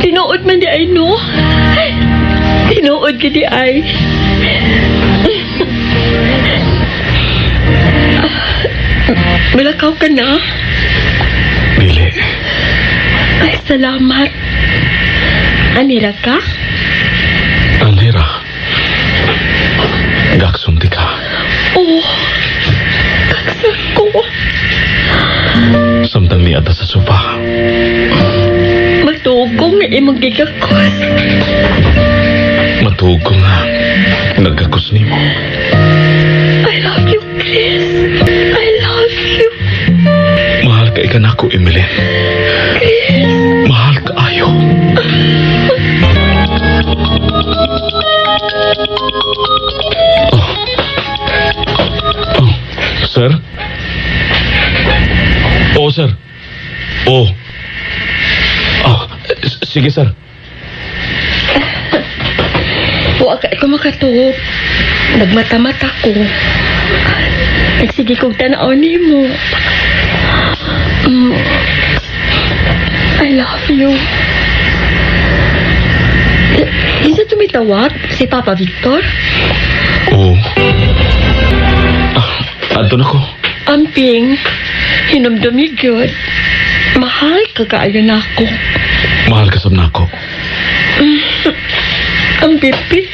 Tinuod man di ay no. Tinuod ka di ay. Malakaw ka na? Dili. Ay, salamat. Anira ka? Anira. Gakson di ka. Oo. Gaksa ko. Samtang niadta sa sofa. Matuog ko nga imong gigakos. Matuog ko nga nagkakos nimo. I love you, Chris. I love you. Mahal ka ika nako, Emily. Chris. Mahal ka ayo. Oh. Oh, sir? Oh, sir. Oh. Oh, sige, sir. Wa ka ko makatuog. Nagmata-mata ko. Nagsige kong tanaw nimo. I love you. Kinsa tumitawag? Si Papa Victor? Oo. Ah, adto na ko. Amping, hinumdumi gyud. Mahal ka kaayo nako. Mahal ka sab nako. Ang pipi.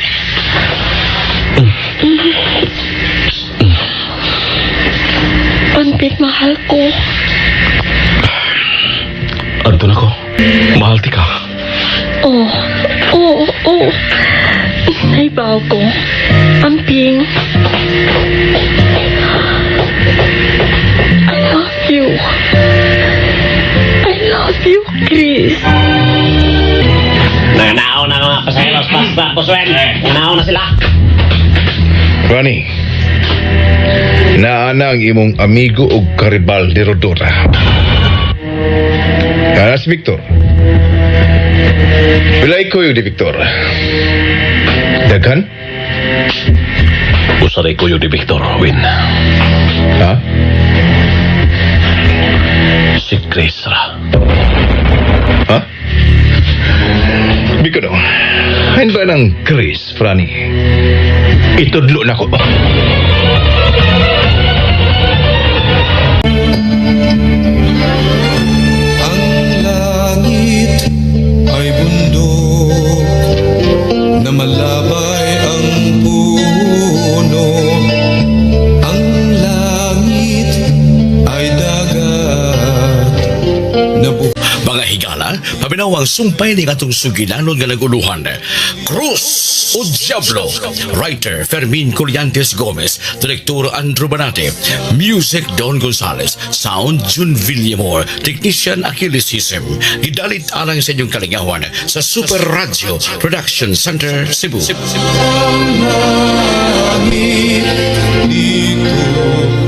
Amping, mahal ko. Adto na ko. Mahal ti ka. Oh, oh. Naibaw ko. Amping. I love you. I love you, Chris. Nanganao na ang mga pasaheros pa, Boswell. Nanganao na sila. Ronnie, naana ang imong amigo og karibal ni Rodora. Kana si Victor. Pilay ko yung di Victor. Daghan? Usaray ko yun ni Victor, Win. Ha? Si Chris ra. Ha? Biko no. Hain ba ng Chris, Franny? Itudlo na ko. Ang langit ay bundok na malabay ang puno. Ang langit ay dagat na Mga higala, paminaw ang sumpay ni atong sugilanon nga naguluhan. Cruz o Diablo. Writer Fermin Collantes Gomez, Director Andrew Banate, Music Don Gonzales, Sound Jun Villamor, Technician Achilles Hisem. Gidalit alang sa inyong kalingawan sa Super Radio Production Center, Cebu. Ang langit dito.